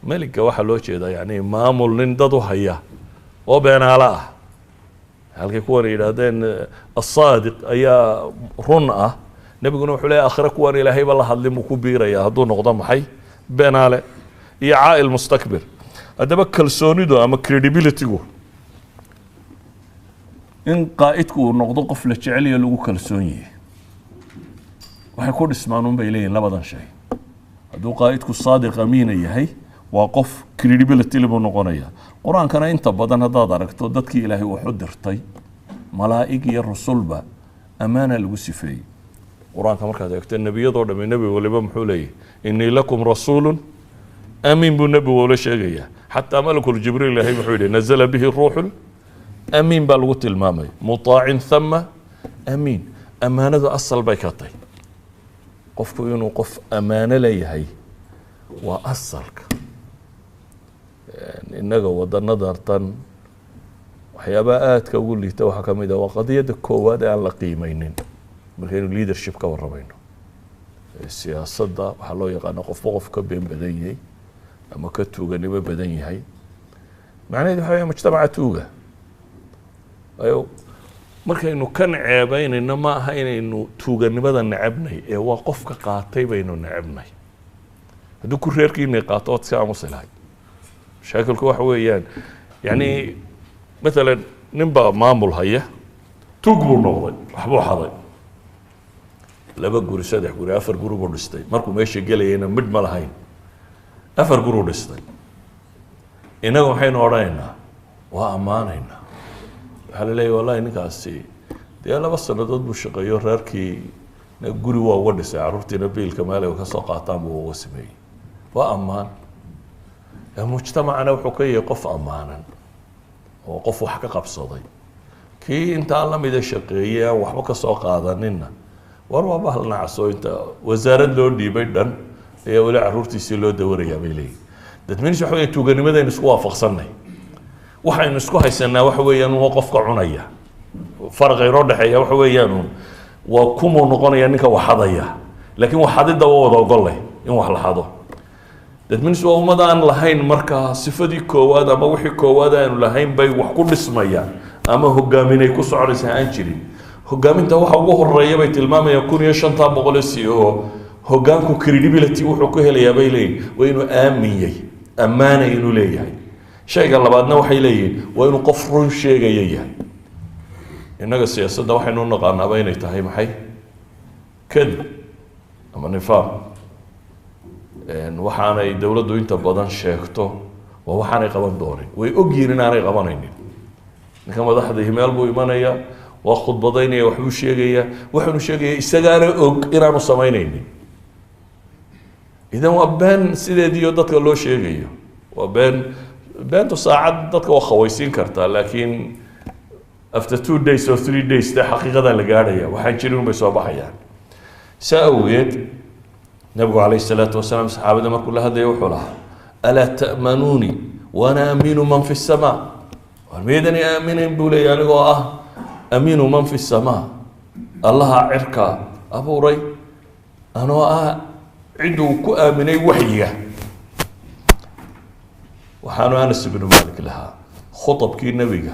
Meligga waxaa loo jeedaa yani maamul nin dad u haya oo beenaalo ah. Halkay kuwan yidhaahdeen asaadiq ayaa run ah, nebiguna wuxuu leeyahy aakhire kuwan ilaahayba la hadlin buu ku biiraya hadduu noqdo maxay beenaale iyo caa'il mustakbir. Haddaba kalsoonidu ama credibilitygu, in qaa'idku uu noqdo qof la jeceliyo, lagu kalsoon yahay, waxay ku dhismaan un bay leeyihin labadan shay. Hadduu qaa'idku saadiq amiina yahay, waa qof credibility buu noqonaya. Qur-aankana inta badan haddaad aragto dadkii Ilaahay waxu dirtay, malaa'ig iyo rusulba, ammaana lagu sifeeyey. Qur-aanka markaad eegto nebiyadoo dhami, nebi waliba muxuu leeyahy? "Inii lakum rasuulu amiin" buu nebi wala sheegaya. Xataa malakul Jibriil Ilahay muxuu yihi? "Nazala bihi ruuxu amiin" baa lagu tilmaamay, "mutaacin thama amiin". Ammaanadu asal bay ka tahay. Qofku inuu qof ammaano leeyahay waa asalka. Innaga wadanada tan waxyaabaha aadka ugu liita waxaa ka mid ah, waa qadiyadda koowaad ee aan la qiimeynin markaynu leadership ka warramayno. Siyaasadda waxaa loo yaqaana qofba qof ka been badan yahay ama ka tuuganimo badan yahay. Macnaheedu waxa weya mujtamaca tuuga ayo. Markaynu kan ceebeynayno, ma aha inaynu tuuganimada necebnay, ee waa qofka qaatay baynu necebnay. Hadduu ku reerkiinay qaato, ood iska aamusi lahay. Mashaakilku waxa weeyaan, yani matalan nin baa maamul haya, tuug buu noqday, waxbuu xaday, laba guri, saddex guri, afar guri buu dhistay. Markuu meesha gelayayna midh ma lahayn, afar guruu dhistay. Innaga waxaynu odhanaynaa? Waa ammaanaynaa. Waxaa la leeyahy, "Wallahi ninkaasi dee 2 sanadood buu shaqeeyo, reerkii na guri waa uga dhisay, carruurtiina biilka meel ay ka soo qaataan buu uga sameeyey." Waa ammaan. Mujtamacana wuxuu ka yahay qof ammaanan oo qof wax ka qabsaday. Kii intaa lamida shaqeeyey aan waxba ka soo qaadaninna, war waa bahal nacasoo inta wasaarad loo dhiibay dhan ayaa weli carruurtiisii loo dawarayaa, bay leeyihin. That means waxa weya tuuganimadaynu isku waafaqsanay. Waxaynu isku haysanaa waxa weeyaan waa qofka cunaya. Faraqa inoo dhexeeya waxa weeyaan un waa kumuu noqonaya ninka waxadaya, laakiin waxadidda waa wada ogolay in wax la xado. That means waa ummad aan lahayn markaa sifadii koowaad ama wixii koowaad aanu lahayn bay wax ku dhismayaan ama hogaaminay ku soconaysa aan jirin. Hogaaminta waxa ugu horeeya bay tilmaamayaan 1500 c o hogaanku credibility wuxuu ku helayaa, bay leeyihin, waa inuu aamin yahay, ammaana inuu leeyahay. Shayga labaadna waxay leeyihiin waa inuu qof run sheegaya yahay. Innaga siyaasadda waxaynu u naqaanaaba inay tahay maxay? Kadib ama nifaaq. Waxaanay dowladdu inta badan sheegto waa waxaanay qaban doonin, way ogyihiin inaanay qabanaynin. Ninka madaxda meel buu imanaya, waa khudbadaynaya, waxbuu sheegaya, waxaanu sheegaya isagaana og inaanu samaynaynin. Idan waa been sideediio dadka loo sheegayo, waa been. Beentu saacad dadka waa khawaysiin kartaa, laakiin after 2 days or 3 days dee xaqiiqadaa la gaadhaya, waxaan jirin bay soo baxayaan. Saa awgeed nabigu calayhi salaatu wasalaam saxaabada markuu la hadlaya wuxuu lahaa, "Alaa ta'manuuni wa ana amiinu man fi samaa?" War miyaydani aaminayn, buu leeyay, anigoo ah amiinu man fi samaa, Allaha cirka abuuray anoo ah cidduu ku aaminay waxyiga? Waxaanu Anas ibnu Malik lahaa, khutabkii nebiga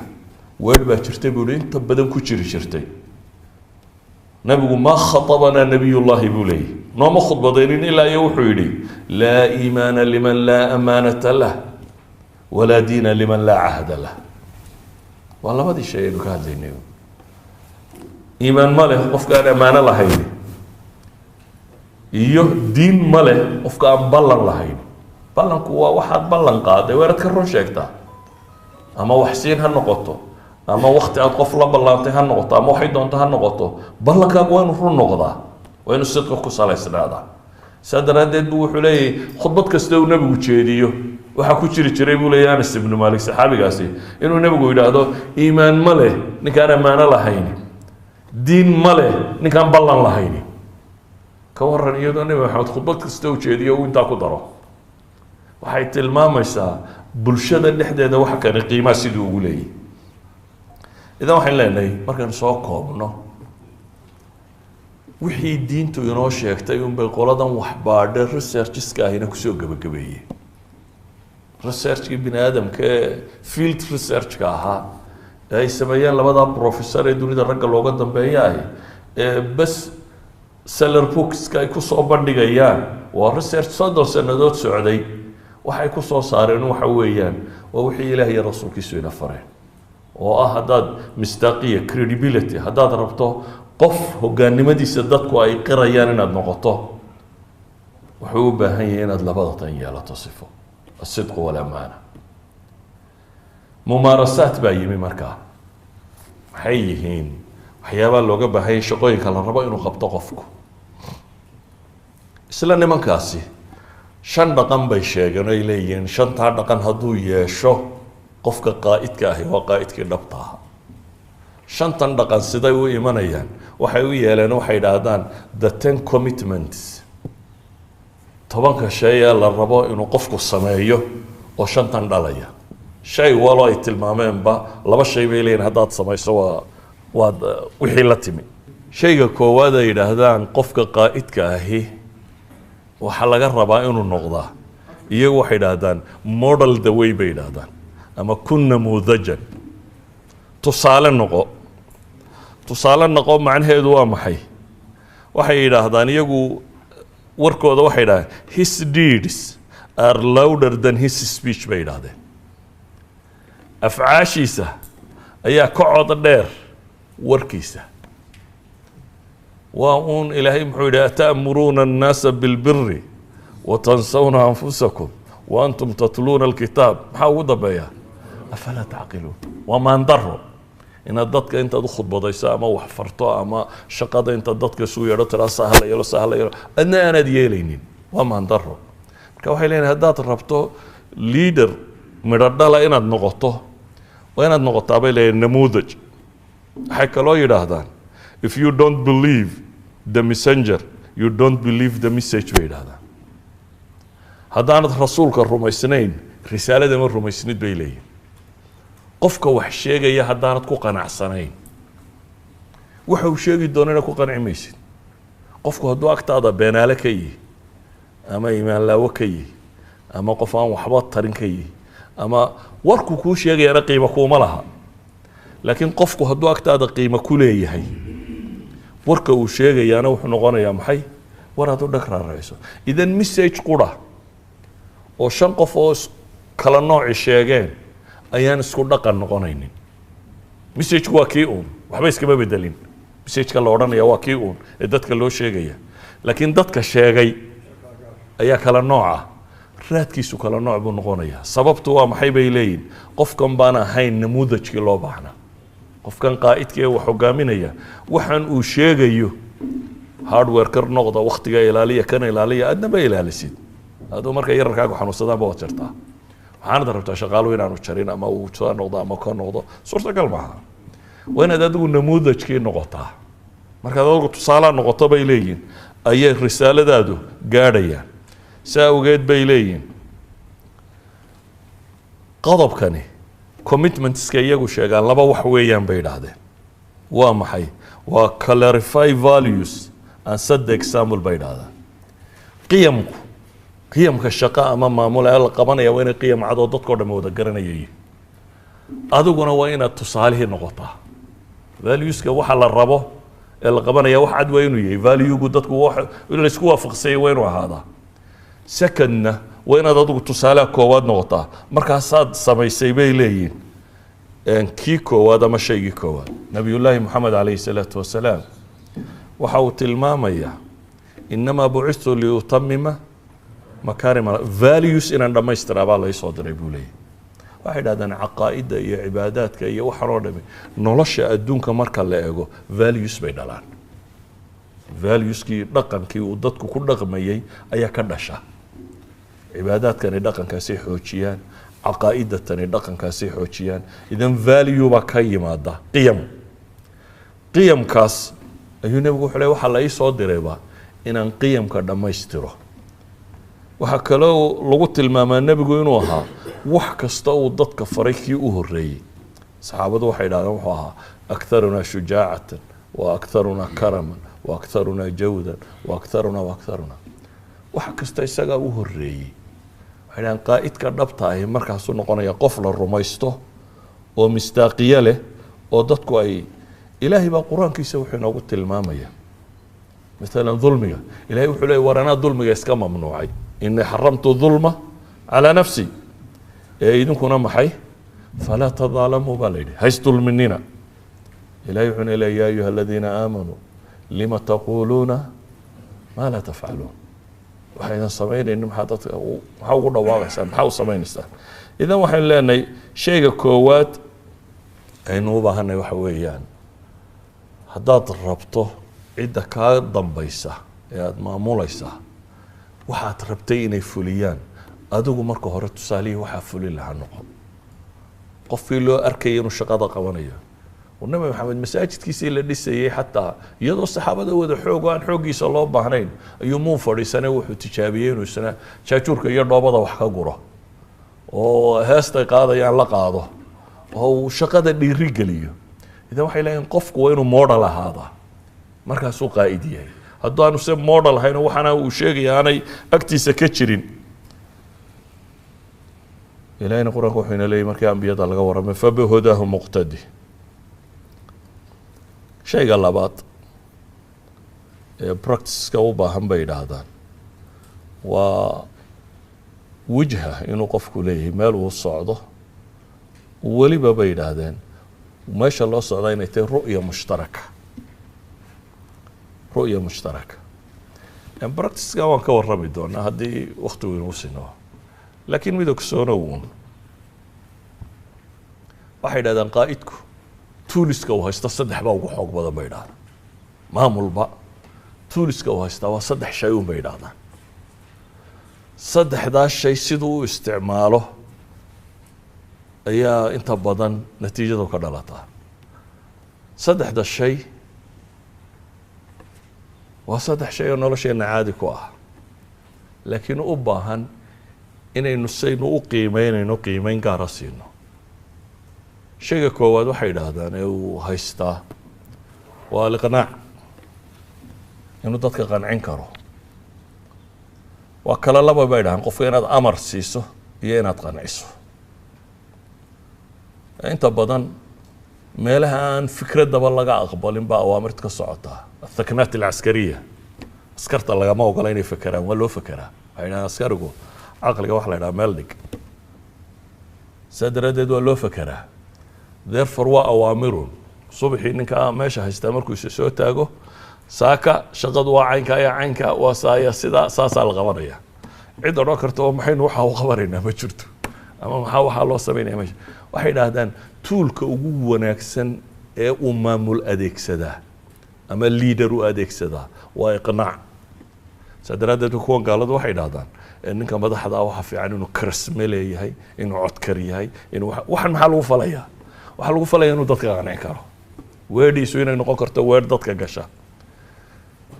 weedh baa jirtay, buu hi, inta badan ku jiri jirtay nabigu. "Maa khatabanaa nabiyullahi," buu leeyay, "nooma khudbadaynin ilaa iyo wuxuu yidhi: laa iimaana liman laa amaanata lah, walaa diina liman laa cahda lah." Waa labadii shay aynu ka hadlaynay. Iimaan ma leh qofka aan ammaano lahayn, iyo diin ma leh qofka aan ballan lahayn. Ballanku waa waxaad ballan qaaday, waa inaad ka run sheegtaa. Ama waxsiin ha noqoto, ama wakti aad qof la ballaantay ha noqoto, ama waxay doonto ha noqoto, ballankaagu waa inuu run noqdaa, waa inuu sidqi ku salaysnaadaa. Saa daraaddeed buu wuxuu leeyahy, khudbad kasta uu Nebigu jeediyo waxaa ku jiri jiray, buu leeyahy Anas Ibnu Malik, saxaabigaasi, inuu Nebigu yidhaahdo: "Iimaan ma leh ninkaan ammaano lahayn, diin ma leh ninkaan ballan lahayn." Ka waran iyadoo Nebi Maxamed khudbad kasta uu jeediyo uu intaa ku daro? Waxay tilmaamaysaa bulshada dhexdeeda waxa kani qiimaha siduu ugu leeyahy. Idan waxayn leenahay, markaynu soo koobno, wixii diintu inoo sheegtay unbay qoladan waxbaadhe researcheska ahina kusoo gebagabeeyey. Researchkii bini aadamka ee field researchka ahaa ee ay sameeyeen labadaa professor ee dunida ragga looga dambeeya ahi ee best seller bookska ay kusoo bandhigayaan, waa research 30 sanadood socday. Waxay kusoo saareen waxa weeyaan waa wixii Ilaah iyo rasuulkiisu ina fareen, oo ah haddaad misdaaqiya, credibility, haddaad rabto qof hogaannimadiisa dadku ay qirayaan inaad noqoto, wuxuu u baahan yahay inaad labada tan yeelato sifo: asidqu walamaana. Mumaarasaat baa yimi. Markaa maxay yihiin waxyaabaa looga baahanyay, shaqooyinka la rabo inuu qabto qofku? Isla nimankaasi shan dhaqan bay sheegeen oo ay leeyihiin shantaa dhaqan hadduu yeesho qofka qaa'idka ahi, waa qaa'idkii dhabta aha. Shantan dhaqan siday u imanayaan? Waxay u yeeleen, waxay idhaahdaan, the 10 commitments, 10-ka shay ee la rabo inuu qofku sameeyo oo shantan dhalaya. Shay walo ay tilmaameenba laba shay bay leeyihin haddaad samayso waa waad wixii la timi. Shayga koowaad ay yidhaahdaan qofka qaa'idka ahi waxaa laga rabaa inuu noqdaa, iyagu waxay idhaahdaan, "Model the way" bay yidhaahdaan, ama "kun namuudajan", tusaale noqo. Tusaale noqo macnaheedu waa maxay? Waxay yidhaahdaan iyagu warkooda, waxay yidhahdeen, "His deeds are louder than his speech" bay yidhahdeen. Afcaashiisa ayaa ka cod dheer warkiisa. Waa uun Ilaahay muxuu yidhi: "Ata'muruuna annaasa bilbiri watansawna anfusakum wa antum tatluuna alkitaab." Maxaa ugu dambeeya? "Afalaa tacqiluun?" Waa maandaro inaad dadka intaad u khudbadayso ama wax farto ama shaqada intaad dadka isugu yeedho tiraa "Saa hala yeelo, saa hala yeelo", adna aanaad yeelaynin. Waa maandaro. Marka waxay leeyihin, haddaad rabto leader midho dhala inaad noqoto, waa inaad noqotaa, bay leeyihin, namuudaj. Waxay kaloo yidhaahdaan, "If you don't believe the messenger, you don't believe the message" bay yidhahdaan. Haddaanad rasuulka rumaysnayn, risaalada ma rumaysnid, bay leeyihin. Qofka wax sheegaya haddaanad ku qanacsanayn, waxa uu sheegi doonana ku qanci maysid. Qofku hadduu agtaada beenaale ka yihi ama iimaanlaawo ka yihi ama qof aan waxba tarin ka yihi ama warku kuu sheegayana qiimo kuuma laha, laakiin qofku hadduu agtaada qiimo ku leeyahay, warka uu sheegayaana wuxuu noqonayaa maxay? War aad u dhag raaracayso. Idan message qura oo shan qof oo kala nooci sheegeen ayaan isku dhaqan noqonaynin. Messageku waa kii uun, waxba iskama bedelin. Messageka la odhanaya waa kii uun ee dadka loo sheegaya, laakiin dadka sheegay ayaa kala nooca, raadkiisu kala nooc buu noqonayaa. Sababtu waa maxay, bay leeyihin? Qofkan baan ahayn namuudajkii loo baahnaa. Qofkan qaa'idka ee wax hogaaminaya, waxaan uu sheegayo, hardware kar noqda, waktiga ilaaliya, kan ilaaliya, adna ma ilaalisid. Aduu marka yararkaagu xanuunsadaanba waad jartaa. Waxaanad rabtaa shaqaaluhu inaanu jarin ama uu saa noqdo ama ka noqdo, suurtagal maaha. Waa inaad adigu namuudajkii noqotaa. Markaad adigu tusaalaha noqoto, bay leeyihin, ayay risaaladaadu gaadhayaan. Saa awgeed bay leeyihin, qodobkani, commitmentska iyagu sheegaan laba wax weeyaan, bay idhaahdeen. Waa maxay? Waa "clarify values and set the example" bay idhahdaan. Qiyamku, qiyamka shaqo ama maamul ee la qabanaya waa inay qiyam cad oo dadkao dham wada garanayay. Adiguna waa inaad tusaalihii noqotaa. Valueska waxa la rabo ee la qabanaya wax cad waa inuu yahay. Valuegu dadku wax in la isku waafaqsanyay waa inuu ahaadaa. Secondna, waa inaad adigu tusaalaha koowaad noqotaa. Markaasaad samaysay, bay leeyihin, kii koowaad ama shaygii koowaad. Nabiyullaahi Moxamed calayhi salaatu wasalaam waxa uu tilmaamayaa: "Innamaa bucithtu liutamima makaarima values", inaan dhammaystiraa baa laysoo diray, buu leeyahy. Waxay idhahdaan caqaa'idda iyo cibaadaadka iyo waxaan oo dhami nolosha adduunka marka la eego values bay dhalaan. Valueskii, dhaqankii uu dadku ku dhaqmayay ayaa ka dhasha. Cibaadaadkani dhaqankaasay xoojiyaan, caqaa'idatani dhaqankaasay xoojiyaan. Idan value baa ka yimaada qiyam. Qiyamkaas ayuu nebigu wuxuu ley, waxaa la ii soo dirayba inaan qiyamka dhammaystiro. Waxaa kaloo lagu tilmaamaa nebigu inuu ahaa wax kasta uu dadka faray kii u horreeyey. Saxaabadu waxay idhahdeen wuxuu ahaa aktharunaa shujaacatan wa aktharunaa karaman wa aktharunaa jawdan wa aktharunaa wa aktharunaa, wax kasta isagaa u horreeyey. Waxay dhahdeen qaa'idka dhabta ahi markaasuu noqonaya qof la rumaysto oo misdaaqiye leh oo dadku ay. Ilaahay baa qur-aankiisa wuxuu inoogu tilmaamaya maalan dulmiga. Ilahay wuxuu leey, war anaa dulmiga iska mamnuucay, inii xaramtu dulma calaa nafsi, ee idinkuna maxay? Falaa tadaalamuu baa la yidhi, hays dulminina. Ilahay wuxuuna leey, ya ayuha aladiina aamanuu lima taquuluuna maa laa tafcaluun. Waxaydan samaynaynin maxaa dadka maxaa ugu dhawaaqaysaan, maxaa u samaynaysaan? Idan waxaynu leenahay shayga koowaad aynu u baahanay waxa weeyaan, haddaad rabto cidda kaa dambaysa ee aada maamulaysaa waxaad rabtay inay fuliyaan, adigu marka hore tusaalihii waxaa fulin lahaa noqon, qofkii loo arkayay inuu shaqada qabanayo. Nabi Maxamed masaajidkiisii la dhisayey, xataa iyadoo saxaabada wada xoog oo aan xooggiisa loo baahnayn, ayuu muu fadhiisanay, wuxuu tijaabiyey inuu isna jaajuurka iyo dhoobada wax ka guro oo heestay qaadayaan la qaado oo uu shaqada dhiiri geliyo. Idan waxay leeyihin qofku waa inuu model ahaadaa, markaasuu qaa'id yahay. Haddaanu se model ahayn oo waxaana uu sheegaya aanay agtiisa ka jirin. Ilahina qur-aanka wuxuu ina leeyay markii ambiyada laga warramay, fabihudaahu muqtadi. Shayga labaad ee practiceka u baahan bay yidhaahdaan waa wijha, inuu qofku leeyahay meel uu socdo. Weliba bay yidhaahdeen meesha loo socdaa inay tahay ru'ya mushtaraka, ru'ya mushtaraka. Practiceka waan ka warrami doonaa haddii waktigu inuu sino, laakiin mid ogsoono uun, waxay yidhahdaan qaa'idku toolska uu haysto saddex baa ugu xoog badan bay yidhahdaan. Maamulba toolska uu haystaa waa saddex shay un bay yidhahdaan. Saddexdaas shay siduu u isticmaalo ayaa inta badan natiijadu ka dhalataa. Saddexda shay waa saddex shay oo nolosheenna caadi ku ah, laakiin u baahan inaynu saynu u qiimeynayno qiimeyn gaara siino. Shayga koowaad waxay yidhaahdaan ee uu haystaa waa aliqnaac, inuu dadka qancin karo. Waa kala laba bay dhahaan, qofka inaad amar siiso iyo inaad qanciso. Inta badan meelaha aan fikraddaba laga aqbalin baa awaamirta ka socotaa, athaknaat alcaskariya, askarta lagama ogola inay fekeraan, waa loo fekeraa. Waxay dhahaan askarigu caqliga waxa la idhaha meel dhig, saa daraaddeed waa loo fekeraa. Therefore waa awaamirun. Subaxii ninka meesha haystaa markuu isa soo taago, saaka shaqadu waa caynka ya caynka, waa saaya sidaa, saasaa la qabanaya. Cid odhan karta oo maxaynu waxaa u qabanaynaa ma jirto, ama maxaa waxaa loo samaynaya meesha. Waxay idhaahdaan toolka ugu wanaagsan ee uu maamul adeegsadaa ama leader u adeegsadaa waa iqnaac. Saa daraaddeed kuwan gaaladu waxay idhahdaan ninka madaxda ah waxaa fiican inuu charisma leeyahay, inuu codkar yahay, inuu waxan. Maxaa lagu falayaa? Waxaa lagu falaya inuu dadka qancin karo, weedhiisu inay noqon karto weer dadka gasha.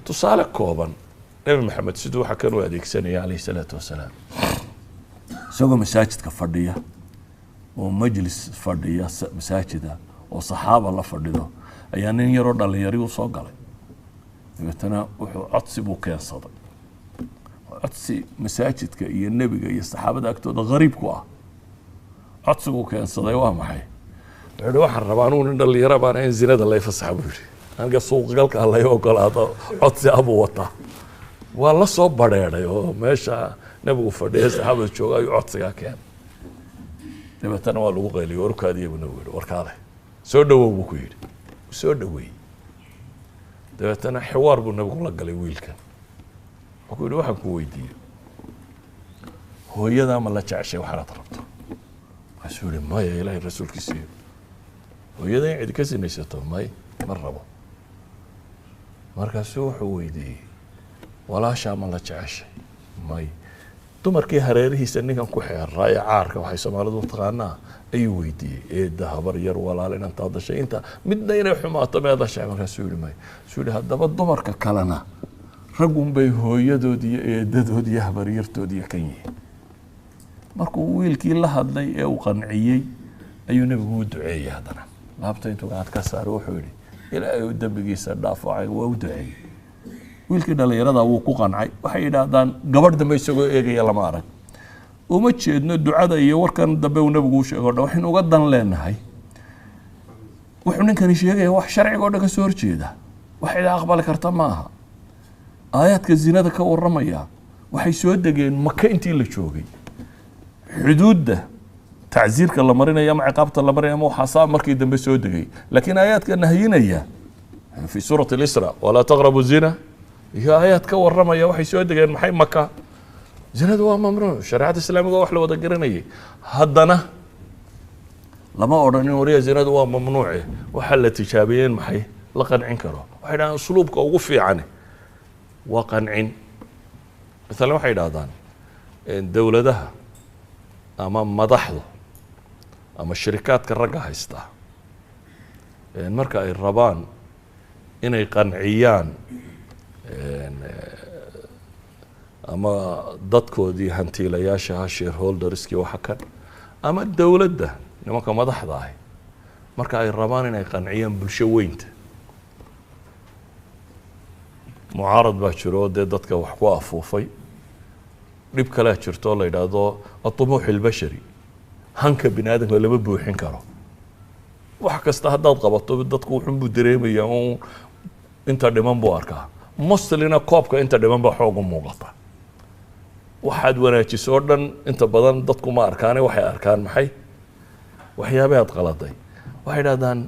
Tusaale kooban, Nebi Maxamed siduu waxa kan u adeegsanaya calayhi salaatu wasalaam, isagoo masaajidka fadhiya oo majlis fadhiya masaajida oo saxaaba la fadhido, ayaa nin yaroo dhalinyari u soo galay. Dabeetana wuxuu codsi buu keensaday, codsi masaajidka iyo nebiga iyo saxaabada agtooda gariib ku ah. Codsiguu keensaday waa maxay? Wuxuu yihi, waxaan rabaa anugu nin dhalinyaro baan in zinada lay fasaxa buu yihi, aniga suuqgalka lay ogolaado. Codsi abuu wataa, waa la soo badheedhay oo meesha nebigu fadhiya saxaabada jooga ayuu codsigaa keenay. Dabeetana waa lagu qayliyey. Warkaadiya buu nebigu yihi, warkaale soo dhawow buu ku yidhi. Soo dhaweeyey. Dabeetana xiwaar buu nebigu la galay wiilkan. Wuxuu ku yidhi, waxaan ku weydiiyo, hooyadaa ma la jeceshay waxaanaad rabto? Markaasuu yihi, maya, Ilaahay rasuulkiisiiyo, hooyada in cidi ka sinaysato may, ma rabo. Markaasuu wuxuu weydiiyey, "Walaashaa ma la jeceshay?" "May." Dumarkii hareerihiisa ninkan ku xeeraa ee caarka waxay Soomaalidu taqaanaa ayuu weydiiyey, eedda, habar yar, walaal, inantaa dashay, inta midna inay xumaato mee dashay? Markaasuu yihi, "May." Suu yihi, "Haddaba dumarka kalena raggun bay hooyadood iyo eedadood iyo habaryartood iyo kan yihiin." Markuu wiilkii la hadlay ee uu qanciyey ayuu Nebigu u duceeyey. Haddana laabta intuu gacant ka saaray wuxuu yihi, "Ilaahay uu dembigiisa dhaafo." Waa u duceeyey wiilkii dhalinyarada, wuu ku qancay. Waxay yidhaahdaan gabadh dambe isagoo eegaya lama arag. Uma jeedno ducada iyo warkan dambe uu Nebigu u sheego dhan. Waxaynu uga dan leenahay, wuxuu ninkani sheegaya wax sharciga o dhan ka soo horjeeda, wax cida aqbali karta ma aha. Aayaadka zinada ka waramaya waxay soo degeen Maka intii la joogay. Xuduudda tacsiirka la marinaya ama ciqaabta la marinaya ama waxaasaa markii dambe soo degay, laakiin aayaadka nahyinaya fi suurati Alisra, "Walaa taqrabu zina", iyo aayaad ka waramaya waxay soo degeen maxay? Maka. Zinadu waa mamnuuc, shareecada islaamiga wax la wada garanayay. Haddana lama odhanin, "Wariya, zinadu waa mamnuuce." Waxaa la tijaabiyeen maxay? La qancin karo. Waxay dhahaan usluubka ugu fiican waa qancin. Maalan waxay idhahdaan dowladaha ama madaxdu ama shirikaadka ragga haysta, marka ay rabaan inay qanciyaan ama dadkoodii hantiilayaashaha, shareholderskii, waxa kan, ama dowladda nimanka madaxda ahi marka ay rabaan inay qanciyaan bulsho weynta, mucaarad baa jiro oo dee dadka wax ku afuufay. Dhib kalea jirto oo la yidhaahdo atumuux albashari, hanka bini aadamka lama buuxin karo. Wax kasta haddaad qabato, dadku wuxunbuu dareemayaa un inta dhiman buu arkaa. Mostlina koobka inta dhiman baa xoog u muuqata. Waxaad wanaajiso o dhan inta badan dadku ma arkaane, waxay arkaan maxay? Waxyaabay aad qaladay. Waxay idhahdaan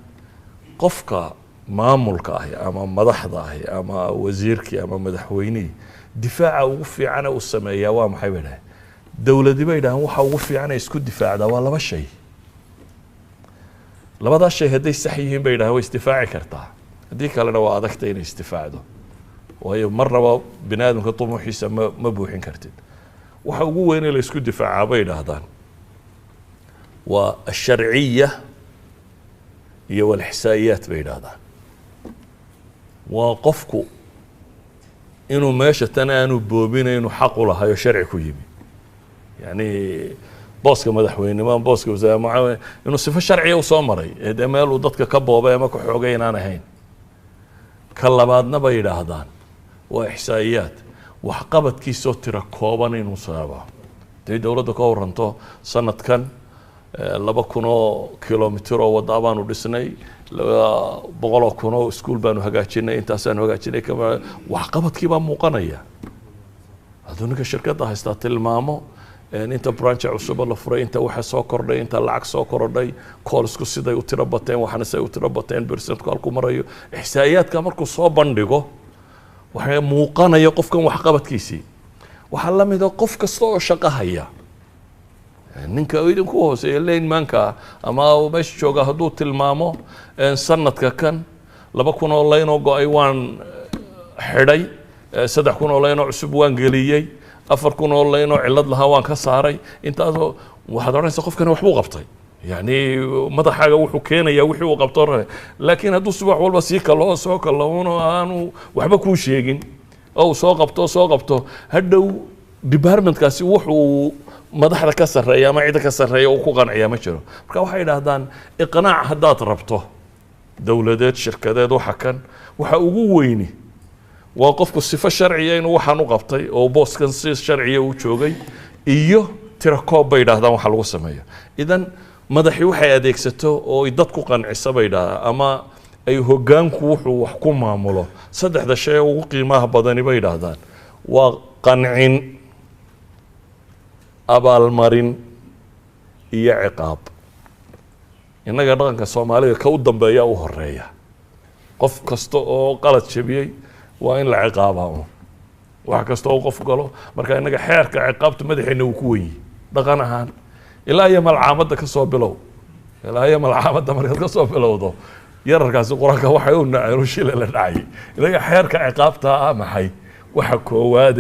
qofka maamulka ahi ama madaxda ahi ama wasiirkii ama madaxweynihii, difaaca ugu fiicane uu sameeyaa waa maxay bay dhahay. Dowladi bay dhahaan waxa ugu fiican ee isku difaacdaa waa laba shay. Labadaas shay hadday sax yihiin, bay dhahaan, way isdifaaci kartaa. Haddii kalena waa adagta inay isdifaacdo, waayo marnaba bini aadamka tumuuxiisa ma buuxin kartid. Waxa ugu weyn ee la isku difaacaa, bay idhaahdaan, waa asharciya iyo walxisaa'iyaat. Bay idhahdaan waa qofku inuu meesha tan aanu boobina, inuu xaq u lahayo, sharci ku yimi, yani booska madaxweynimo ama booska wasaare inuu sifo sharciya usoo maray ee dee meel uu dadka ka boobay ama ka xoogay inaan ahayn. Ka labaadna, bay yidhaahdaan, waa ixsaa'iyaad, waxqabadkiisoo tiro kooban inuu saabo. Haday dowladda ka waranto, sanadkan 2000 oo kilomitir oo wadda baanu dhisnay, 200,000 oo iskuul baanu hagaajinay, intaasaanu hagaajinay, waxqabadkii baa muuqanaya. Hadduu ninka shirkadda haystaa tilmaamo inta branch cusuba la furay, inta waxa soo kordhay, inta lacag soo korodhay, callsku siday u tiro bateen, waxana siday u tiro bateen, percentku halku marayo, ixsaa'iyaadka markuu soo bandhigo, waxay muuqanaya qofkan waxqabadkiisii. Waxaa la mida qof kasta oo shaqo haya, ninka idinku hooseeya, linemanka ama meesha jooga, hadduu tilmaamo sanadka kan 2000 oo line oo go-ay waan xidhay, 3000 oo line oo cusub waan geliyey, 4000 oo line oo cillad lahaa waan ka saaray, intaasoo waxaad odhanaysa qofkani waxbuu qabtay. Yani madaxaaga wuxuu keenayaa wixii uu qabto. Laakiin hadduu subax walba sii kaloo soo kalloon oo aanu waxba kuu sheegin oo uu soo qabto soo qabto, hadhow departmentkaasi wuxuu madaxda ka sarreeya ama cidda ka sarreeya uu ku qanciyaa ma jiro. Marka waxay idhaahdaan iqnaac haddaad rabto dowladeed, shirkadeed, waxa kan waxa ugu weyni waa qofku sifo sharciya inuu waxaan u qabtay oo booskan si sharciya u joogay, iyo tirakoob, bay idhahdaan, waxa lagu sameeyo. Idan madaxi waxay adeegsato oo ay dad ku qancisa, bay idhahdaan, ama ay hoggaanku wuxuu wax ku maamulo, saddexda shay ee ugu qiimaha badani, bay idhaahdaan, waa qancin, abaalmarin iyo ciqaab. Innaga dhaqanka Soomaalida ka u dambeeya u horeeya. Qof kasta oo qalad jabiyey waa in la ciqaabaa un, wax kasta oo qof galo. Marka innaga xeerka ciqaabta madaxeena uu ku wenyi dhaqan ahaan, ilaa iyo malcaamadda ka soo bilow, ilaa iyo malcaamadda markaad ka soo bilowdo. Yararkaasi Qur-aanka waxay u naceen shila la dhacay. Inaga xeerka ciqaabta ah maxay waxa koowaad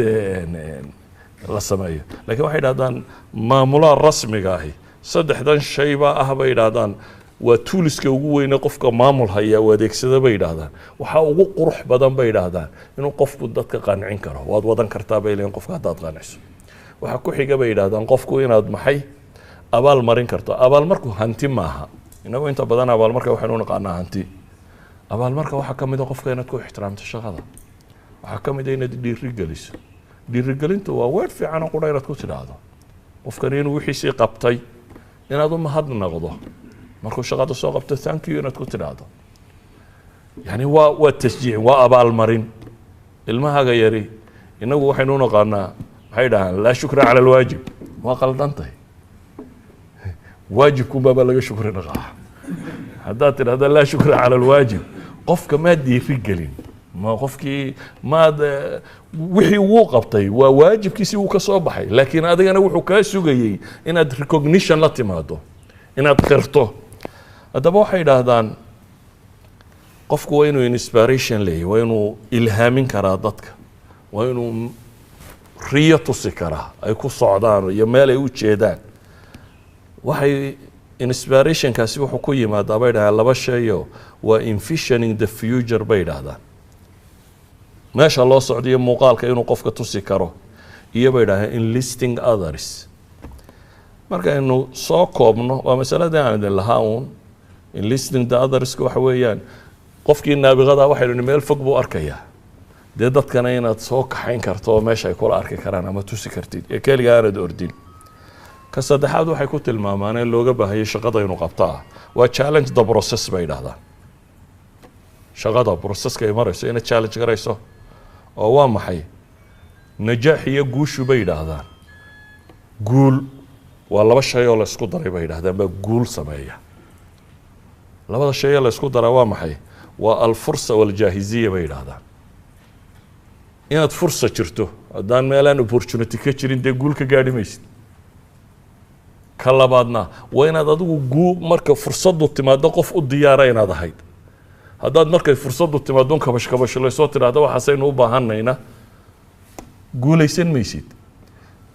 la sameeyo? Lakiin waxay idhahdaan maamulaha rasmiga ahi saddexdan shay baa ah, bay idhahdaan, waa toolska ugu weyne qofka maamul haya u adeegsada, bay idhahdaan. Waxaa ugu qurux badan, bay idhaahdaan, inuu qofku dadka qancin karo. Waad wadan kartaa, bay leeyihin, qofka haddaad qanciso. Waxaa ku xiga, bay idhahdaan, qofku inaad maxay abaal marin karto. Abaalmarku hanti maaha. Inagu inta badan abaalmarka waxaynu u naqaanaa hanti. Abaalmarka waxaa ka mid a qofka inaad ku ixtiraamto shaqada, waxaa ka mid a inaad dhiiri geliso. Dhiirigelintu waa weer fiican oo qura inaad ku tidhaahdo qofkani inuu wixiisii qabtay, inaad u mahadnaqdo markuu shaqada soo qabto, "Thank you" inaad ku tidhaahdo. Yani waa tashjiic, waa abaalmarin. Ilmahaaga yari, inagu waxaynu u naqaanaa, maxay dhahaan, "Laa shukra cala alwaajib." Waa qaldantahay. Waajibkunbaabaa laga shukri dhaqaa. Haddaad tidhahdo "Laa shukra cala alwaajib", qofka maad dhiiri gelin, ma qofkii maad wixii wuu qabtay waa waajibkiisii, wuu ka soo baxay, laakiin adigana wuxuu kaa sugayey inaad recognition la timaado, inaad qirto. Haddaba waxay idhaahdaan qofku waa inuu inspiration leeyahy, waa inuu ilhaamin karaa dadka, waa inuu riyo tusi karaa ay ku socdaan iyo meel ay u jeedaan. Waxay inspirationkaasi wuxuu ku yimaadaa, bay dhahdaan, laba shayo: waa envisioning the future, bay idhaahdaan, meesha loo socdayo muuqaalka inuu qofka tusi karo, iyo, bay idhahdeen, enlisting others. Markaynu soo koobno, waa masaladii aan idin lahaa uun. Enlisting the others waxa weeyaan qofkii naabiqada, waxaynu nihi, meel fog buu arkayaa. Dee dadkana inaad soo kaxayn karto oo meesha ay kula arki karaan ama tusi kartid ee keliga aanad ordin. Ka saddexaad waxay ku tilmaamaan in looga baahayay shaqada inuu qabto ah waa challenge the process, bay idhahdaan. Shaqada processka ay marayso inaad challenge garayso. Oo waa maxay najaax iyo guushu, bay yidhaahdaan? Guul waa laba shay oo la isku daray, bay yidhahdaan, baa guul sameeya. Labada shay oo la isku daraa waa maxay? Waa alfursa waljaahiziya, bay yidhaahdaan. Inaad fursa jirto, haddaan meelaan opportunity ka jirin, dee guul ka gaadhi maysid. Ka labaadna waa inaad adigu guu marka fursaddu timaado qof u diyaara inaad ahayd. Haddaad markay fursaddu timaado un kabash kabashlaysoo tidhaahdo waxaasaynu u baahanayna, guulaysan maysid.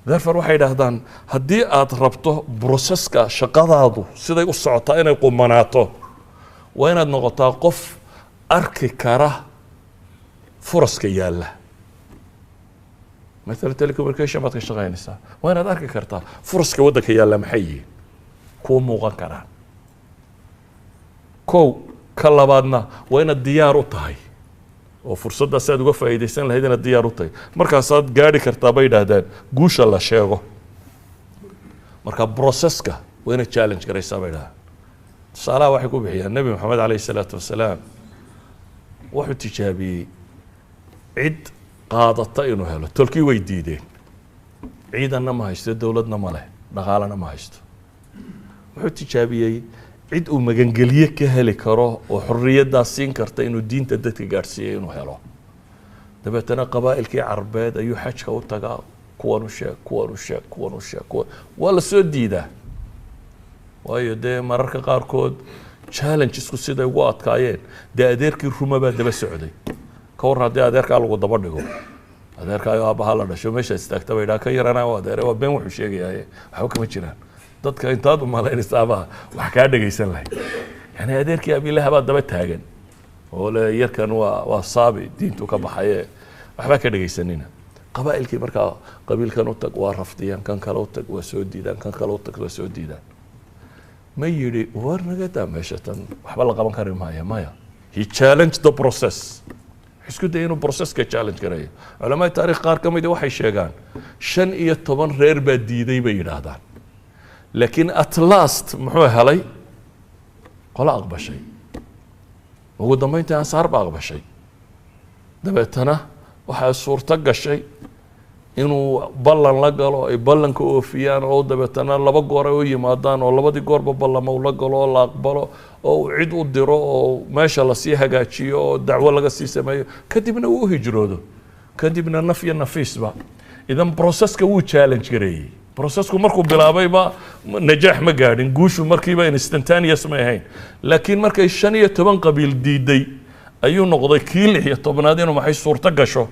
Therefore waxay idhaahdaan, haddii aad rabto processka shaqadaadu siday u socotaa inay qumanaato, waa inaad noqotaa qof arki kara furaska yaalla. Mathalan telecommunication baad ka shaqaynaysaa, waa inaad arki kartaa furaska waddanka yaalla maxay yihiin, kuwa muuqan karaan. Kow ka labaadna waa inaad diyaar u tahay oo fursaddaas aad uga faa'iidaysan lahayd inaad diyaar u tahay. Markaasaad gaadhi kartaa, bay idhaahdaan, guusha la sheego. Marka processka waa inaad challenge garaysaa, bay idhahdaan. Tusaalaha waxay ku bixiyaan Nebi Maxamed calayhi salaatu wasalaam wuxuu tijaabiyey cid qaadata inuu helo. Tolkii way diideen. Ciidanna ma haysto, dowladna ma leh, dhaqaalena ma haysto. Wuxuu tijaabiyey cid uu magangelye ka heli karo oo xorriyaddaas siin karta inuu diinta dadka gaadhsiiyo inuu helo. Dabeetana qabaa'ilkii Carbeed ayuu xajka u tagaa. Kuwan u sheeg, kuwan u sheeg, kuwan u sheeg, kuwan waa la soo diidaa. Waayo dee mararka qaarkood challengesku siday ugu adkaayeen, dee adeerkii ruma baa daba socday. Ka warran haddii adeerkaa lagu daba dhigo, adeerkaayo aabbaha la dhasho, meesha istaagta ba idhaha ka yarana o adeere, waa been wuxuu sheegayaye, waxba kama jiraan. Dadka intaad umalaynaysa ama wax kaa dhegaysan lahayd, yani adeerkii abilaha baa daba taagan oo le yarkan waa saabi, diintu ka baxaye, waxbaa ka dhegaysanina. Qabaa'ilkii markaa qabiilkan u tag, waa rafdiyaan. Kan kale u tag, waa soo diidaan. Kan kale u tag, waa soo diidaan. Ma yidhi, "War naga daa meesha tan, waxba la qaban kari maaya"? Maya, he challenged the process. Isku daya inuu processka challenge gareeyo. Culamada taarikh qaar ka midi waxay sheegaan 15 reer baa diiday, bay yidhaahdaan, laakiin at last muxuu helay? Qolo aqbashay. Ugu dambeyntii Ansaar ba aqbashay. Dabeetana waxaa suurto gashay inuu ballan la galo, ay ballanka oofiyaan, oo dabeetana laba goor ay u yimaadaan, oo labadii goorba ballama uu la galo, oo la aqbalo, oo uu cid u diro, oo meesha lasii hagaajiyo, oo dacwo laga sii sameeyo, kadibna uu u hijroodo, kadibna naf iyo nafiisba. Idan processka wuu challenge gareeyey. Processku markuu bilaabayba najaax ma gaadhin, guushu markiiba instantaneous may ahayn, laakiin markay 15 qabiil diiday ayuu noqday kii 16aad inuu maxay suurto gasho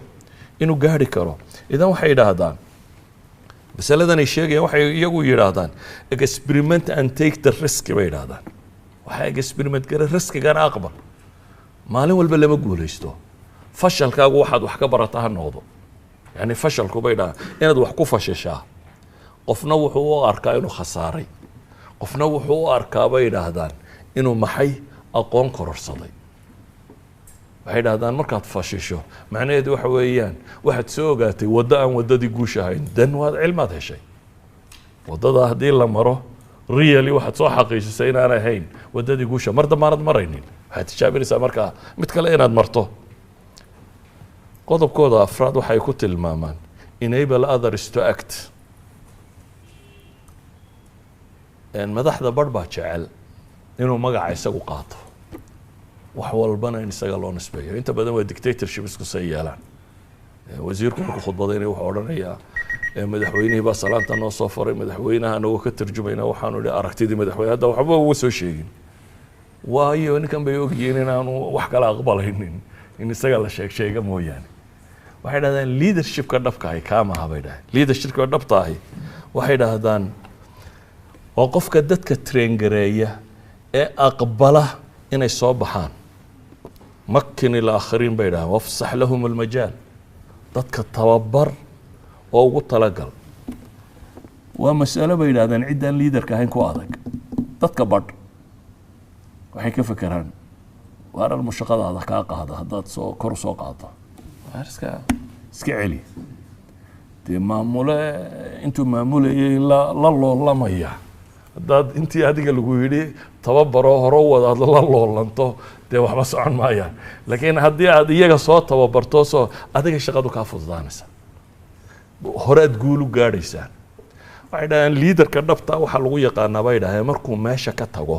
inuu gaadhi karo. Idan waxay yidhaahdaan masaladan ay sheegayaan, waxay iyagu yidhaahdaan "experiment and take the risk" bay yidhaahdaan. Waxaa experiment gare, riskigana aqbal. Maalin walba lama guulaysto. Fashalkaagu waxaad wax ka barata ha noqdo. Yani fashalku bay dhahaan inaad wax ku fashishaa, qofna wuxuu u arkaa inuu khasaaray, qofna wuxuu u arkaa bay yidhaahdaan inuu maxay aqoon kororsaday. Waxay dhahdaan markaad fashisho macnaheedu waxa weeyaan waxaad soo ogaatay waddo aan waddadii guusha ahayn, dan waad cilmaad heshay waddada haddii la maro. Really waxaad soo xaqiijisay inaan ahayn waddadii guusha, mar dambaanad maraynin, waxaad tijaabinaysaa markaa mid kale inaad marto. Qodobkooda afraad waxay ku tilmaamaan "enable others to act". Madaxda barh baa jecel inuu magaca isagu qaato, wax walbana in isaga loo nisbeeyo. Inta badan waa dictatorship isku say yeelaan. Wasiirku markuu khudbadaynaya wuxuu odhanayaa madaxweynihii baa salaanta noo soo faray, madaxweynaha anagoo ka tarjumayna waxaanu idhi aragtidii madaxweyne. Hadda waxba uga soo sheegin, waayo ninkan bay ogyihiin inaanu wax kala aqbalaynin in isaga la sheeg sheega mooyaane. Waxay dhahdaan leadershipka dhabka ahi kaamaha bay dhahdeen. Leadershipka dhabta ahi waxay dhahdaan waa qofka dadka train gareeya ee aqbala inay soo baxaan. "مكن الآخرين" bay dhahdaan, "وافسح لهم المجال". Dadka tababar oo ugu talagal. Waa mas'alo bay yidhahdeen ciddaan leaderka ahayn ku adag. Dadka badh waxay ka fekeraan waar almu shaqadaada kaa qaada haddaad soo kor soo qaado, waar iska celi. Dee maamule intuu maamulayay la loolamaya, haddaad intii adiga lagu yidhi tababaro hore u wadaad la loolanto, dee waxba socon maayaan. Laakiin haddii aad iyaga soo tababarto, soo adiga shaqadu kaa fududaanaysa, horead guul u gaadhaysaan. Waxay dhahdeen leaderka dhabta waxaa lagu yaqaanaa bay dhahdeen markuu meesha ka tago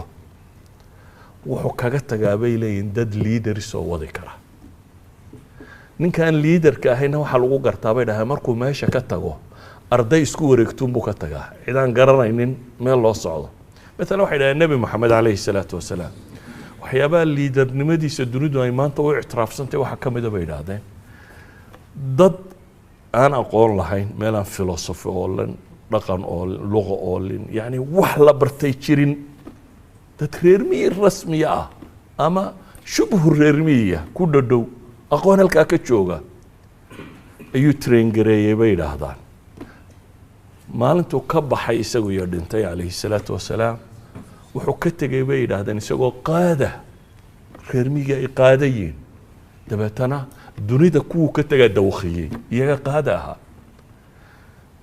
wuxuu kaga tagaa bay leeyihin dad leaders oo wadi kara. Ninkaan leaderka ahayna waxaa lagu gartaa bay dhahdeen markuu meesha ka tago arday isku wareegtuunbuu ka tagaa, cidaan garanaynin meel loo socdo. Matalan waxay dhahdeen Nebi Moxamed calayhi salaatu wasalaam waxyaabaha leadernimadiisa dunidu ay maanta u ictiraafsantay waxaa ka mida bay idhaahdeen dad aan aqoon lahayn, meel aan philosophy oolin, dhaqan oolin, luqa oolin, yacni wax la bartay jirin, dad reer miyi rasmiya ah ama shubhu reer miyiya ku dhadhow, aqoon halkaa ka jooga ayuu train gareeyey bay yidhaahdaan. Maalintuu ka baxay isagu iyo dhintay calayhi salaatu wasalaam, wuxuu ka tegey bay yidhaahdeen isagoo qaada reer miyiga ay qaadayiin. Dabeetana dunida kuwuu ka tegaa dawkhiyey, iyaga qaada ahaa.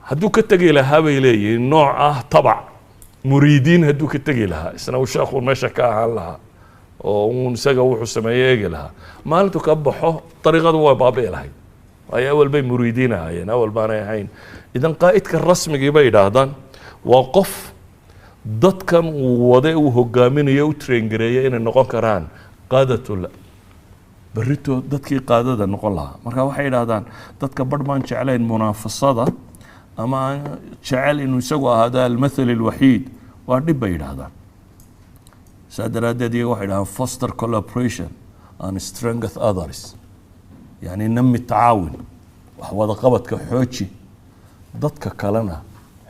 Hadduu ka tegi lahaa bay leeyihiin nooc ah tabac muriidiin, hadduu ka tegi lahaa isna uu sheekhu meesha ka ahaan lahaa oo uun isaga wuxuu sameeye eegi lahaa, maalintuu ka baxo dariiqadu waa baabi'i lahayd, waayo awal bay muriidiin ahaayeen, awal baanay ahayn. Idan qaa'idka rasmigii bay yidhaahdaan waa qof dadkan uu wade uu hogaaminayo u train gareeya inay noqon karaan qaadatul berrito, dadkii qaadada noqon lahaa. Marka waxay yidhaahdaan dadka barh baan jeclayn munaafasada ama aan jecel inuu isagu ahaado المثل الوحيد, waa dhib bay yidhaahdaan. Saa daraaddeed iyaga waxay yidhahdaan "foster collaboration and strength others", yani نمي التعاون, wax wada qabadka xooji, dadka kalena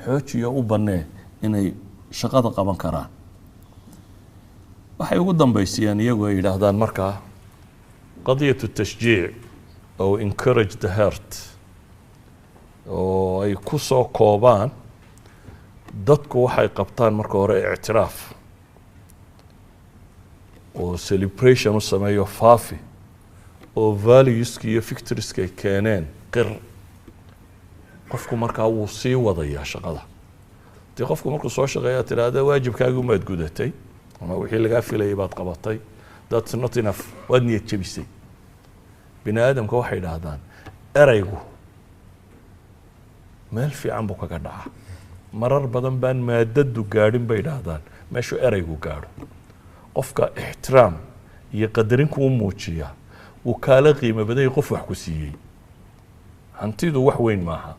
xoojiyo u bannee inay shaqada qaban karaan. Waxay ugu dambaysiyaan iyagu ay yidhaahdaan markaa قضية التشجيع أو "encourage the heart", oo ay ku soo koobaan dadku waxay qabtaan marka hore ictiraaf oo celebration u sameeyo, faafi oo valueska iyo victorieska ay keeneen qir. Qofku markaa wuu sii wadayaa shaqada. Dee qofku markuu soo shaqeeya tidhaahda waajibkaagi umaad gudatay ama wixii lagaa filayay baad qabatay, that's not enough, waad niyad jebisay. Bini aadamka waxay idhaahdaan ereygu meel fiican buu kaga dhacaa, marar badan baan maadadu gaadhin bay idhaahdaan meeshuu ereygu gaadho. Qofka ixtiraam iyo qadarin kuu muujiya wuu kaala qiimo badanya qof wax ku siiyey. Hantidu wax weyn maaha.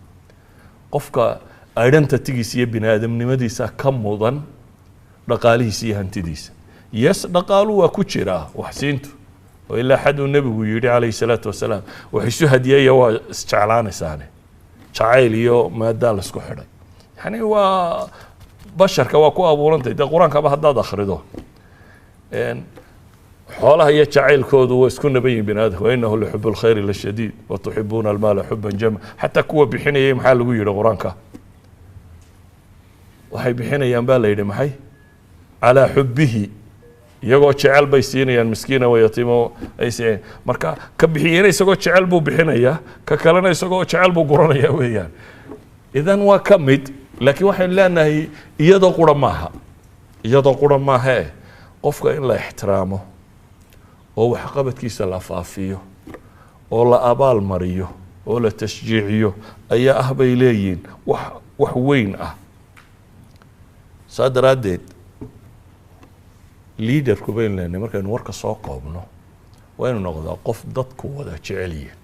Qofka Identitygiisa iyo bini aadamnimadiisa ka mudan dhaqaalihiisa iyo hantidiisa. Yes, dhaqaalu waa ku jiraa waxsiintu, oo ilaa xad uu Nebigu yidhi calayhi salaatu wasalaam, wax isu hadiyeeya, waa isjeclaanaysaane. Jacayl iyo maadaa la isku xidhay, yani waa basharka waa ku abuurantay. Dee Qur-aankaba haddaad akhrido, xoolaha iyo jacaylkoodu waa isku naban yihin bini aadamka. وإنه لحب الخير لشديد وتحبون المال حبا جما. Xataa kuwa bixinayay maxaa lagu yidhi Qur-aanka? Waxay bixinayaan baa la yidhi maxay? على حبه, iyagoo jecel bay siinayaan miskiina wayatiimo ay siinayaan. Marka ka bixiyena isagoo jecel buu bixinayaa, ka kalena isagoo jecel buu guranaya weeyaan. Idan waa ka mid, laakiin waxaynu leenahay iyadoo qura maaha, iyadoo qura maaha eh qofka in la ixtiraamo oo waxqabadkiisa la faafiyo oo la abaal mariyo oo la tashjiiciyo ayaa ah, bay leeyihiin, wax weyn ah. Saa daraaddeed leaderku, baynu leenahay, markaynu warka soo koobno, waa inu noqdaa qof dadku wada jecel yihin.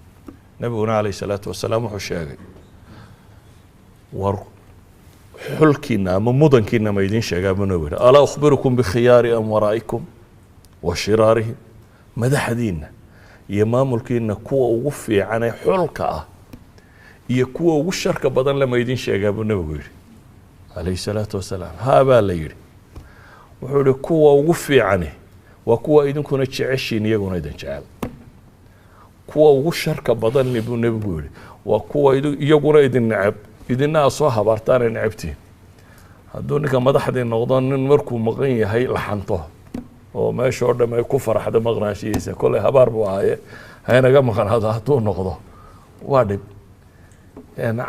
Nabiguna calayh salaatu wasalaam wuxuu sheegay, war xulkiina ama mudankiina ma idiin sheegaa buu Nabigu yihi, ألا أخبركم بخيار أمرائكم وشرارهم? Madaxdiina iyo maamulkiina kuwa ugu fiican ee xulka ah iyo kuwa ugu sharka badan lama idiin sheegaa buu Nabigu yihi calayhi salaatu wasalaam. Haa, baa la yidhi. Wuxuu yihi, kuwa ugu fiicani waa kuwa idinkuna jeceshiin, iyaguna idin jecel. Kuwa ugu sharka badan, buu Nebigu yihi, waa kuwa iyaguna idin neceb, idina aad soo habaartaanay necebtiin. Hadduu ninka madaxdii noqdo nin markuu maqan yahay laxanto oo meesha oo dham ay ku faraxdo maqnaanshihiisa, kolley habaar buu ahaye haynaga maqnaado, hadduu noqdo waa dhib.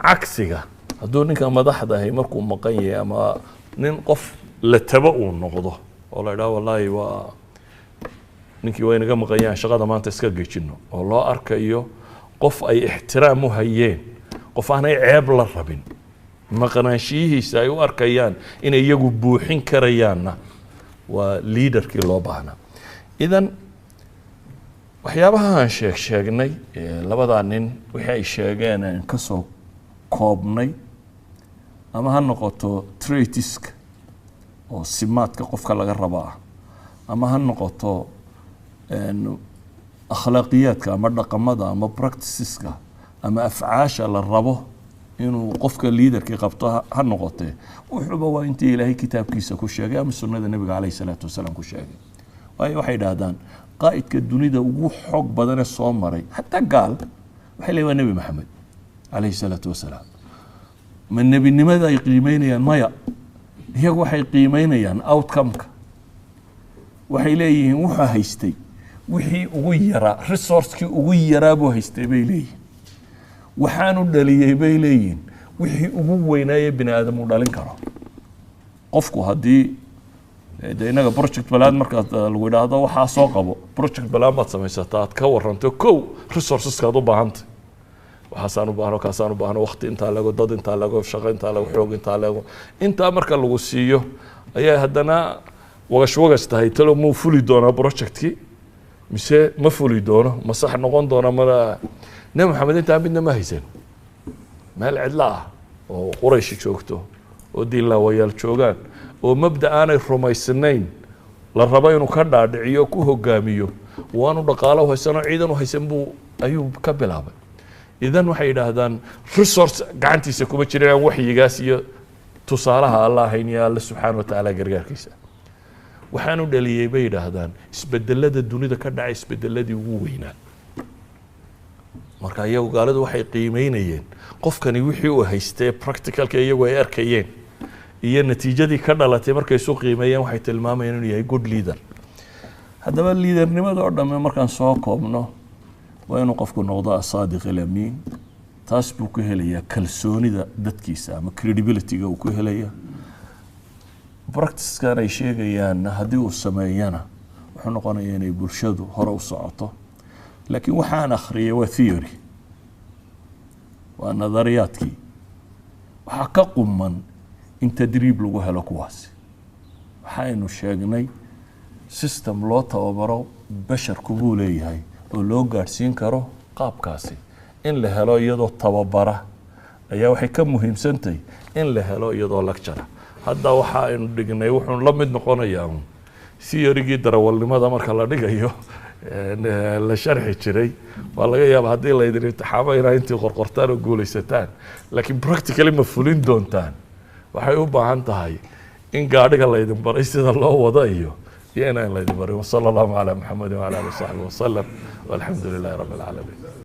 Cagsiga, hadduu ninka madaxda ahi markuu maqan yahay ama nin qof la tabo uu noqdo oo la idhaho, wallaahi waa ninkii waa inaga maqan yahan, shaqada maanta iska gejino, oo loo arkayo qof ay ixtiraam u hayeen, qof aanay ceeb la rabin maqnaanshiyihiisa, ay u arkayaan inay iyagu buuxin karayaanna, waa leaderkii loo baahnaa. Idan waxyaabaha aan sheegnay, labadaa nin wixii ay sheegeen aan ka soo koobnay, ama ha noqoto traitska oo simaadka qofka laga rabo ah, ama ha noqoto akhlaaqiyaadka ama dhaqamada ama practiceska ama afcaasha la rabo inuu qofka leaderkii qabto ha noqotee, wuxuuba waa intii Ilaahay kitaabkiisa ku sheegay ama sunnada Nebiga calayhi salaatu wasalaam ku sheegay. Waayo waxay idhaahdaan qaa'idka dunida ugu xoog badane soo maray, xataa gaal waxay leeyihin waa Nebi Maxamed calayhi salaatu wasalaam. Ma nebinimada ay qiimeynayaan? Maya, iyagu waxay qiimeynayaan outcome-ka. Waxay leeyihiin wuxuu haystay wixii ugu yaraa, resourcekii ugu yaraa buu haystay, bay leeyihiin. Waxaanu dhaliyey, bay leeyihiin, wixii ugu weynaaye bini aadam uu dhalin karo. Qofku haddii de innaga project plan markaad lagu idhaahdo waxaa soo qabo, project plan baad samaysataa, aad ka waranto kow resourceskaad u baahantay, waxaasaan u baahno, kaasaan u baahno, waqti intaa lego, dad intaa lego, shaqo intaa lego, xoog intaa lego. Intaa marka lagu siiyo ayaa haddana wagash wagash tahay, talo muu fuli doonaa projectkii mise ma fuli doono, ma sax noqon doona? Mana Nebi Maxamed intaa midna ma haysan. Meel cidlo ah oo Quraysh joogto oo diinlaawayaal joogaan oo mabda aanay rumaysnayn la rabo inuu ka dhaadhiciyo, ku hogaamiyo, waanu dhaqaalo haysanoo ciidan u haysan buu ayuu ka bilaabay. Idan waxay yidhaahdaan resource gacantiisa kuma jirin aan waxyigaas iyo tusaalaha Alla ahayn iyo Alle subxaana wa tacaala gargaarkiisa. Waxaanu dhaliyey, bay yidhaahdaan, isbedelada dunida ka dhacay isbedeladii ugu weynaa. Marka iyagu gaaladu waxay qiimeynayeen qofkani wixii uu haystay, practicalka iyagu ay arkayeen iyo natiijadii ka dhalatay markay isu qiimeeyeen, waxay tilmaamayeen inuu yahay good leader. Haddaba leadernimada oo dhamme, markaan soo koobno, waa inuu qofku noqdo الصادق الأمين. Taas buu ku helayaa kalsoonida dadkiisa ama credibility-ga uu ku helaya. Practicekan ay sheegayaanna haddii uu sameeyana, wuxuu noqonayaa inay bulshadu hore u socoto. Laakiin waxaan akhriyay waa theory, waa nadariyaadkii. Waxaa ka quman in tadriib lagu helo kuwaasi. Waxaynu sheegnay system loo tababaro basharku buu leeyahay oo loo gaadhsiin karo qaabkaasi in la helo, iyadoo tababara Ayaa waxay ka muhiimsantahay in la helo iyadoo lecture. Hadda waxa aynu dhignay wuxuu la mid noqonayaa un theory-gii darawalnimada marka la dhigayo la sharxi jiray. Waa laga yaaba haddii laydin imtixaamo inaa intii qorqortaan oo guulaysataan, laakiin practically ma fulin doontaan. Waxay u baahan tahay in gaadhiga laydin baray sida loo wado iyo inaan laydin barin. وصلى الله على محمد وعلى آله وصحبه وسلم، والحمد لله رب العالمين.